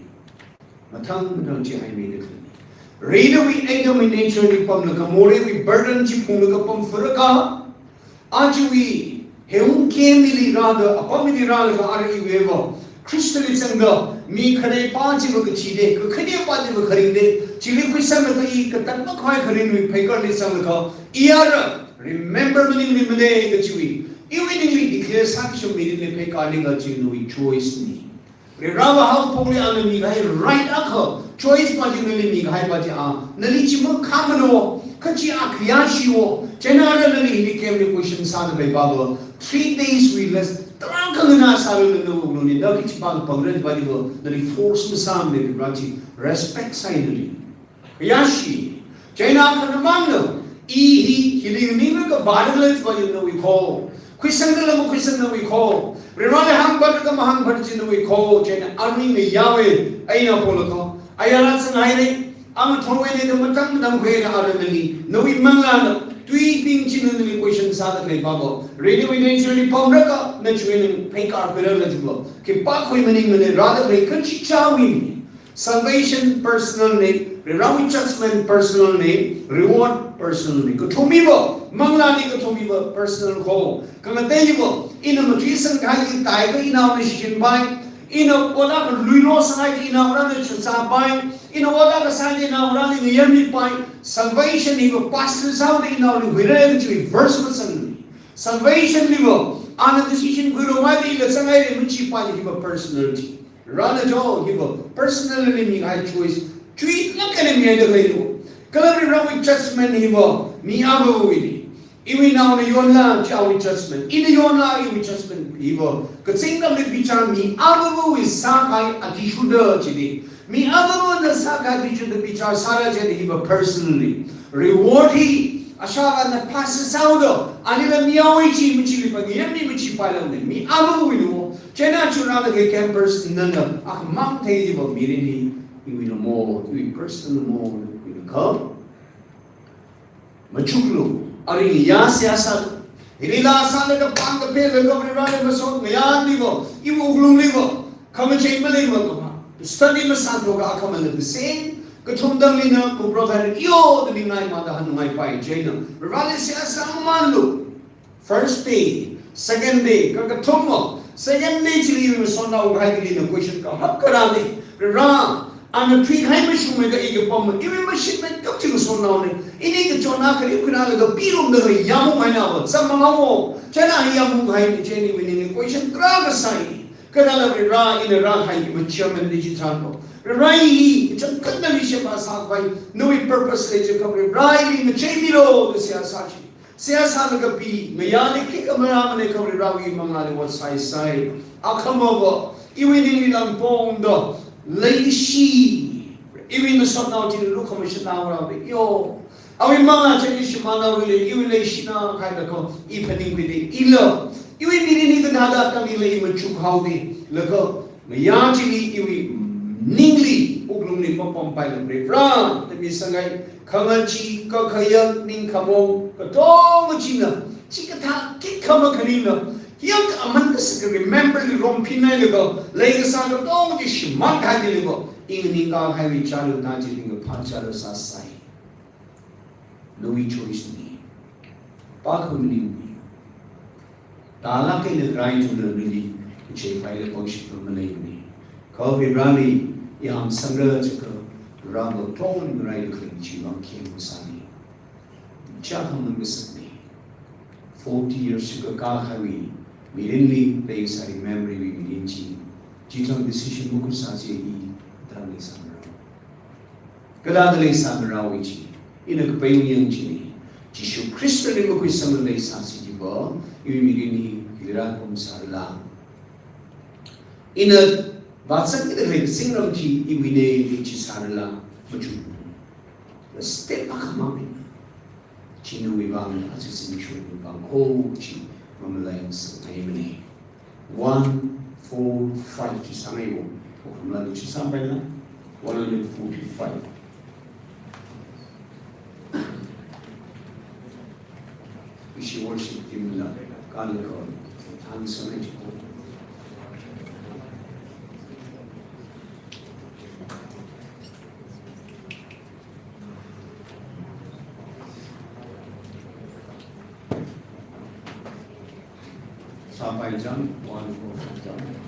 Mathang mathang chi haimida khaleina. Ridawui Adamwui nature li pamlaga, moreiwui burden chi phunglaga pamfarakha, ajawui heung kemili rāda, apamli rālaga ara iwui va, Khristali zangda, mi kharei pa chiva kathida, kakhane pa chiva kharingda, chili khuisanglaga i katat makhavai kharingwui pheikarli zanglaga, i ara, remember maningluimana kachiwui, iwui ningli declare sākashap mirinli pheikarli kachi nawui choice na. Varivarava haophokli ana mikahai right akha, choice pa chi nali mikahai pa chi a, nali chi makhāmana, kha chi a khayāshi wo, chieina ara nali hili kemli question sāda leipa va, three days we less, tarākha nganāsālala nawui wuklungli, na kachi pa pāngra pa chiva, nali force masāmana, Varivara chi respect sāi nali. Khayāshi, chieina khanamangna, i hi, hili ninglaga vālaga lei pa chi nawui kho. Khuisangdala makhuisang nawui kho. Varivarali hāngphatlala mahāngphat chi nawui kho. Chieina arui ngayāwui eina polaga, ayarā zanghaira, amathorwui eina da matam matamkhuira ara nali, nawui manglāna, tuibing china nali question sāda leipa va, ridawui nature li pamrakha, na chiwui eina pheikarkhuirala chiva, khipākha maningmana, rāda khalei kachichāwui. Salvation personal na, Varivarawui judgment personal na, reward personal na. Kathum hiva, manglāli kathum hiva personal kho. Khangatei hiva, ina mathuisang kahai taiakha inaona shichinpai, ina ot akha luilo sāngai inaona chazāpai, ina ot akha sāngai inaonali ngayarmipai. Salvation hiva pastor sāda inaoli huira kachi verse masang. Salvation liva, Ana decision khuirumhaida ila zanghaira, machipaila hiva personality. Varena jo hiva personally mikahai choice. Chuilāk eina mihaida leilu. Kala Varewui judgment hiva mi avāvawuili. Iwui naona yonla, chi awui judgment. Ina yonla, iwui judgment. Hiva kazingramli bichar mi avāvawui sākahai athishurda chili. Mi avāvana sākahai athishurda bichar sāra chili hiva personally. Reward hi, ashāvāna phasā sāhaoda, anila mihaowa chi, machili pangayami machipailākne. Mi avāvawuilu. Chieina churāda kha campers nana, akhamang theiva mirin hi, iwuilamo, iwui personal mo, iwuilakha machuklu, aring ya seihā sālu. Hilila sālaga pāng kaphela kha Vareli masot ngayānliva, iwui wuklungliva, khamachei maleiva kha. Study masāthuakha akhamala the same. Kathumdanglina, kupro thai yo, the ningai mada hanungai pai chieina. Vareli seihā sāmamānlu. First day, second day, kakathuma, second day chili iwui masotnao kahai kalina question kahak karāli. Ra, ana thuikahai mashungmeiakha i kapam, iwui mashitmei kap chi masotnaone. Ini kachonna kali khuirālaga pirumda kha yāmung haina va, zam mangao. Chieina hi yāmung haina chieina iwui ningli question tarākha sāi. Kala Vare, ina rāhai iwui chairman li chitharan va. Vare hi, kachangkhatna leishipa sākhavai, nawui purpose lei chiakha Vare, ili ngacheimilu, da seihā sā chi. Seihā sālaga pi, ngayāli khikha marāmane kha Varewui mangāli ot sāsai. Akhamava, iwui ningli langpongda, leishi. Iwui masotnao chili lukhamashanao rāda, yo. Awui mangā chili shimānhaowuili, iwui leishina khaida kha, i phaningkhuida, ila. Iwui mirin hi kathāda tangli lei machukhaoda, laga, ngayā chili iwui ningli, wuklungli mapampaila Vare, Vare, tami sangai, khangachee, kakhayang, ningkhamo, katonga china, chikathā, khikha makhalina, yang aman kasā kha remember li romphinai laga, leikasā katonga chi shimānkahai laga, i nganingkahaiwui chālu na chili ngaphā chālu sāsai. Nawui choice ne. Pākhuimaningmane. Tālāk eina rai tuna nali, cheipaila pangshap maleimane. Kha Vareli, i hamsangra chiakha, Vareva tongrai khaling chi vang kheng masāne. Chākhaman kasāne. Forty years chikakāhaiwui, mirinli, leisāwui memory wui mirin chi. Chithang decision makhuisā chi i, tangli sāmara. Kala kala sāmara wui chi, ina kapai ungyang chine. Jishu Khristali makhuisangla leisāsi chiva, iwui mirin hi, lira kum sārala. Ina vātsang ina lei kazingram chi, iwuine, ichi sārala, machuk. Step akhamang ina. Chi nawui vang, aja zimiksho wui vang, kho chi, mamalai sāngaimane. One four five chi sāngaiwo. Okhamla chi sāpaila. One hundred forty-five. Ishi worship team la, kala ko, thank sāngai chiko. Sāpai chang, one four five chang.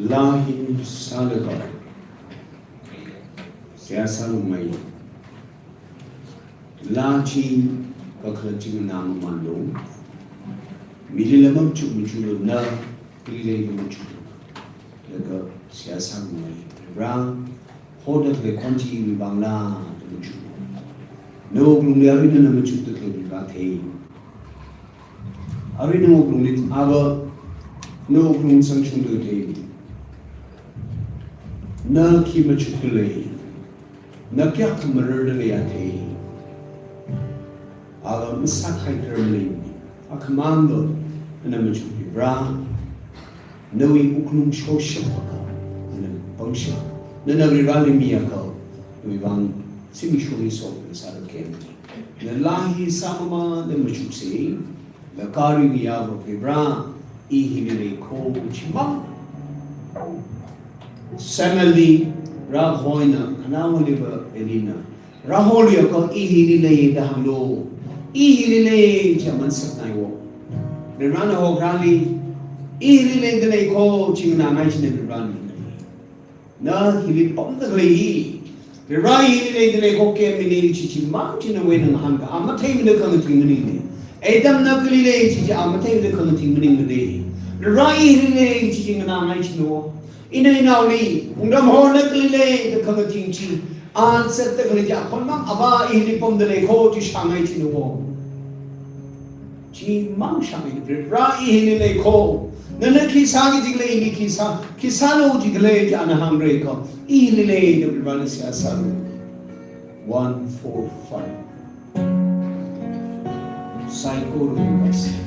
Laa hi sālaga, seihā sālungmei. Laa chi kakhalat chi nganāmamānlu. Milila machuk machuklu na, milila machuklu. Laga seihā sālungmei. Ra, hoda khalei khon chi iwui vangla, da machuklu. Nawui wuklungli arui nana machukda khalei va thei. Arui nawui wuklungli ava, nawui wuklung sangshungda thei. Na khi machukda lei. Na kayākha mararda leiya thei. Ava masākahai tharan lei. Akhamangva, nana machukli Vare. Nawui wuklung shoshapakha, nana pangshap. Nana Vareli miakha, nawui vang zimiksho hi sok sāda khem. Na laa hi sāmamānda machuksei, laga kari ngayāva Vare, i hili lei kho chimang. Samuelli, Rav hoina, khanaowaliva Elina, Rāholi akha, I hili lei da hānglu. I hili lei chi aman saknai wo. Varivarana hokharāli, I hili lei da lei kho chi nganāngai china Varivarali. Na hili pamda khalei hi, Varivara I hili lei da lei kho kemini chi chimang chi nawui eina ngahānka, a matheimana khangathing maningna. Adamna kali lei chi chi a matheimana khangathing maningmana. Varivara I hili lei chi chi nganāngai china wo. Ina inaoli, wungram hona kali lei da khangathing chi, a zatda khalei chi akhonmang, Avā I hili pamda lei kho chi shāngai china wo. Chimang shāngai, Varivara I hili lei kho. Nana khi sāki jikhala ili khi sā, khi sālu jikhala chi ana hāngra kho. I hili lei da Varivarali seihā sālu. One four five. Saikora university.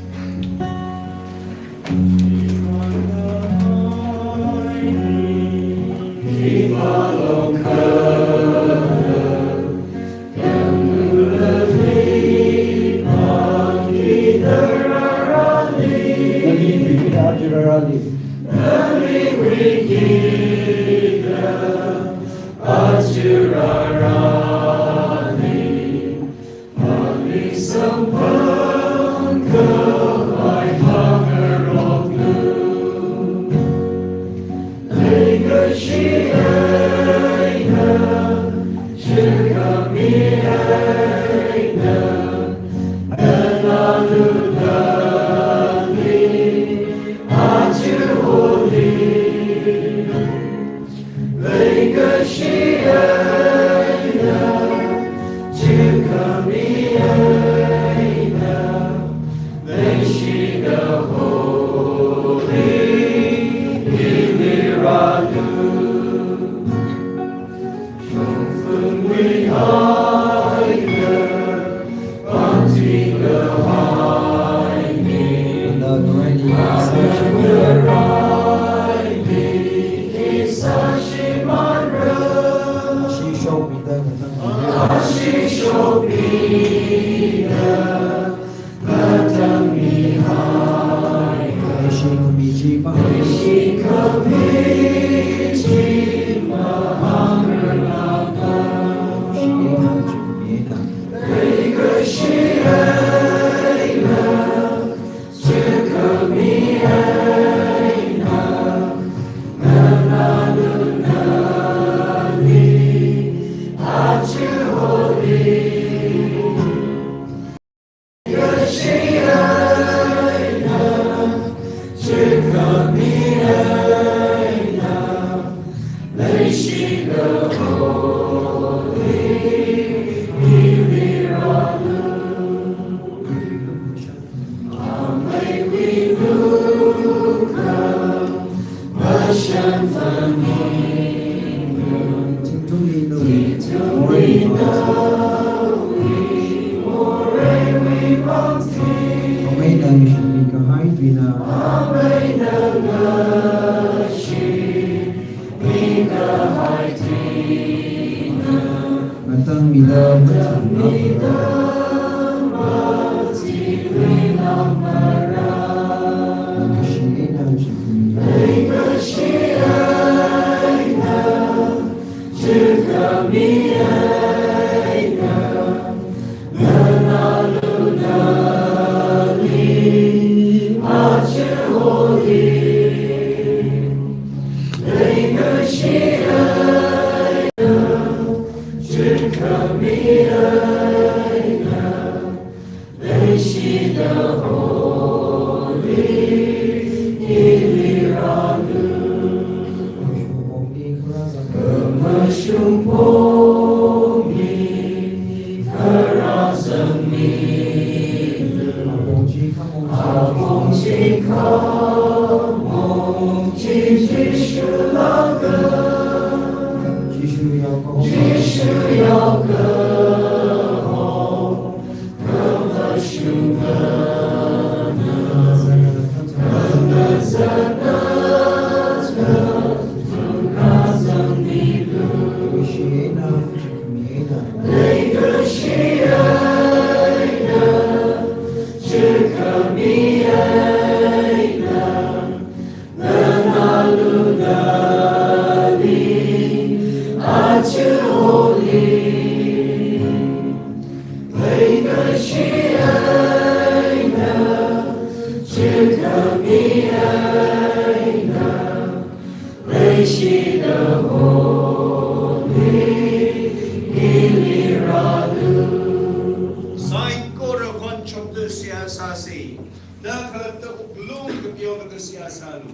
sāsa. Na khalatta wuklung kapyo na kasā sālu.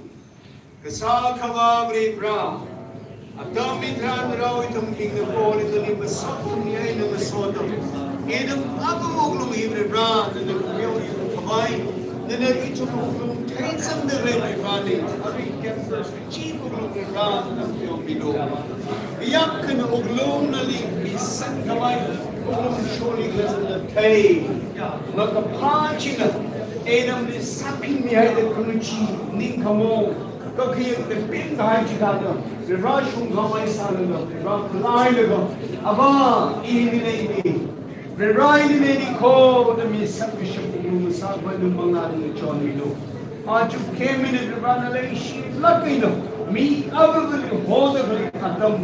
Kasā Akhava Varivara, atam hitharan rao ithum hingnaoli masot ithumli eina masot. Ithum ava wuklung hi Varivara, nana kapyo hi khavai, nana ithum wuklung theisangda lei Varivara, arui campers chi wuklung Varivara, nana kapyo milu. Yakkhan wuklung nali misang khavai, wuklung sholi nana thei. Makaphā china, ithumli sāpingmihaida khangachee, ningkhamo, kakhayang kaping kahai chithāda, Varivara shungkhavai sālala, Varivara khalailaga, Ava, ili leini, Varivara ili leini kho, da misang kashap wuklung sākhavai na manglāli chonmilu. Aja khemina Varivara na leishilāk eina, mi avavali hoda khalei atam,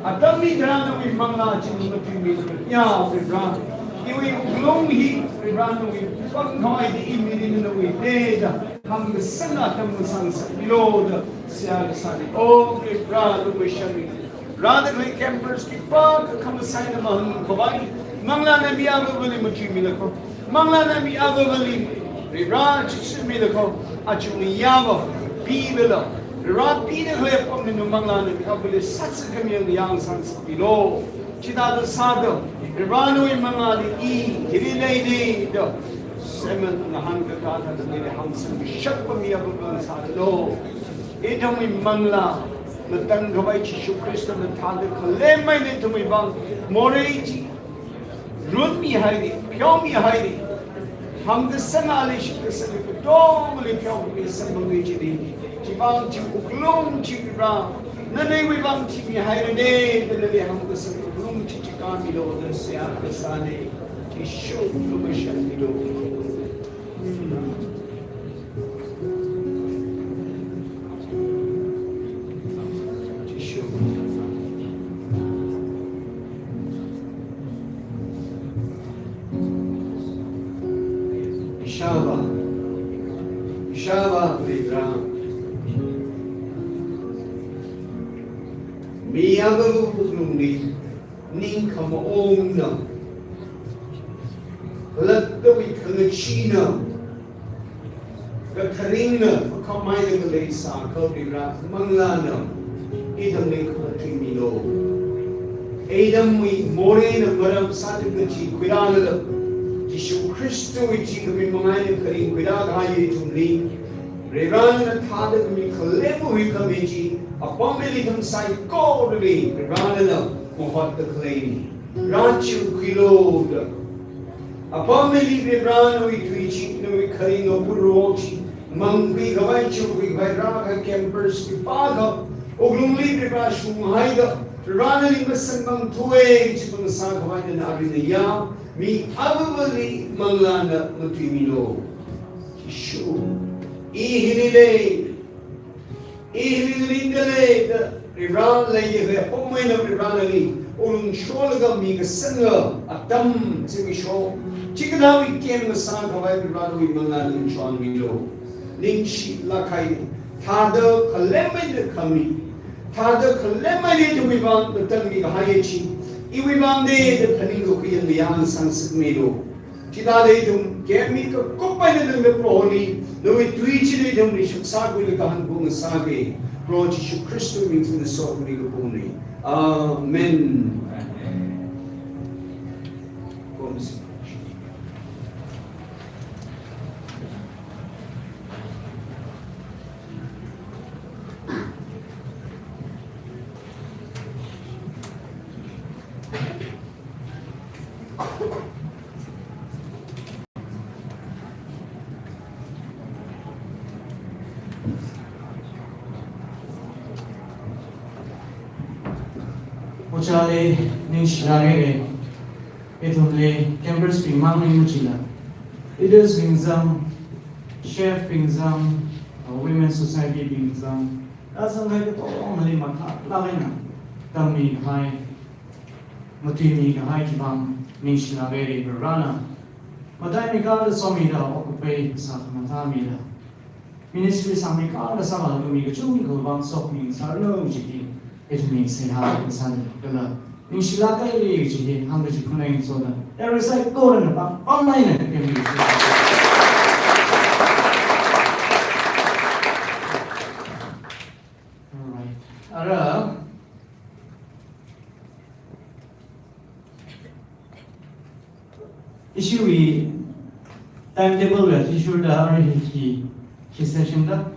atam hitharan nawui manglā chi matuimilu. Ya, Varivara, iwui wuklung hi, Varivara nawui pangkhavai da imili nawui te da, hāngkasang atam ngasang sāmilu da, seihā kasāna. O Varivara, lumashanmi. Rāda khalei campers khipākha khamasai na mahāngkhavai, manglāna mi avavali matuimilu kho. Manglāna mi avavali Varivara chitsumilu kho. Aja ngayāva, pivela, Varivara pida khalei apamli na manglāna mi avavali sātsi khami yang yang sāsāmilu. Chithāda sāda, Varivara nawui manglāli i, hili leini da, sermon ngahānkakā thāda nali hāngsang kashap mi avavali sālu. Ithumwui manglā, matangkhavai Jishu Khristana thāda khalem eina ithumwui vang morei chi runmihaira, pheomihaira. Hāngkasang ali shitkasang katongali pheomi samphangmi chili, chivang chi wuklung chi Varivara, nana iwui vang thimihairane, da nali hāngkasang wuklung chi chikāmilu da seihā kasāna. Jishu lumashanmilu. Hmm. Jishu. Ishāvā, Ishāvā Varivara, mi avava wuklungli ningkhamaongna, khalattawui khangacheena, katharingna, khamai da khalei sākha Varivara manglāna ithumli khamatuimilu. Ithumwui moreina maram sāda kachi khuirālala, Jishu Khristawui chi khami mangā eina kharing khuirā kahai ithumli, Varivara nana thāda khami khalemwui huikhami chi, apamli ithum saikorali Varivara nana mahotda khaleina. Rāchukhuilu da. Apamli Varivara nawui tui chi, nawui kharinga puro chi mangkhui khavai, chukhui khavai rākahai campers khipākha wuklungli Varivara shunghaida, Varivara nali masanmang thuwe, chi pang sākhavai nana arui nayā, mi avavali manglāna matuimilu. Jishu, i hili lei, i hili ringda lei da, Varivara leida khalei apam eina Varivara nali wuklung sholaga mikasanga atam zimiksho chikathāwui kem ngasākhavai Varivara nawui manglāli chonmilu. Ningshilāk kahai, thāda khalem eina khami, thāda khalem eina ithumwui vang matangmi kahai chi, iwui vangna da phaningkakhui yang yang sāngasakmilu. Chithāda ithum khami kakup eina ningda Proholi, nawui tui chili ithumli shakzā khuilaga kahāng phung sāki, Proho Jishu Khristawui ming singda sokhami kaphungna. Amen. Ojāli ningshilāk haira, ithumli campers bing mangli machila, leaders bing zang, chef bing zang, uh, women society bing zang, rāzangkahai katongali mathālāk eina tammi kahai, matuimi kahai chiwui vang ningshilāk haira Varena. Mataimikāda somida okathui sākhamathā mida, ministry sāmikāda sālaga mi kachungkhawui vang sokhami sāranu kaji hi ithumwui seihā kasāna kala ningshilāk haira kaji hi hāngda chi khunai soda. Every side ko na pa online na kemi. Ishiwui timetable wui athishurda arui hi, hi session da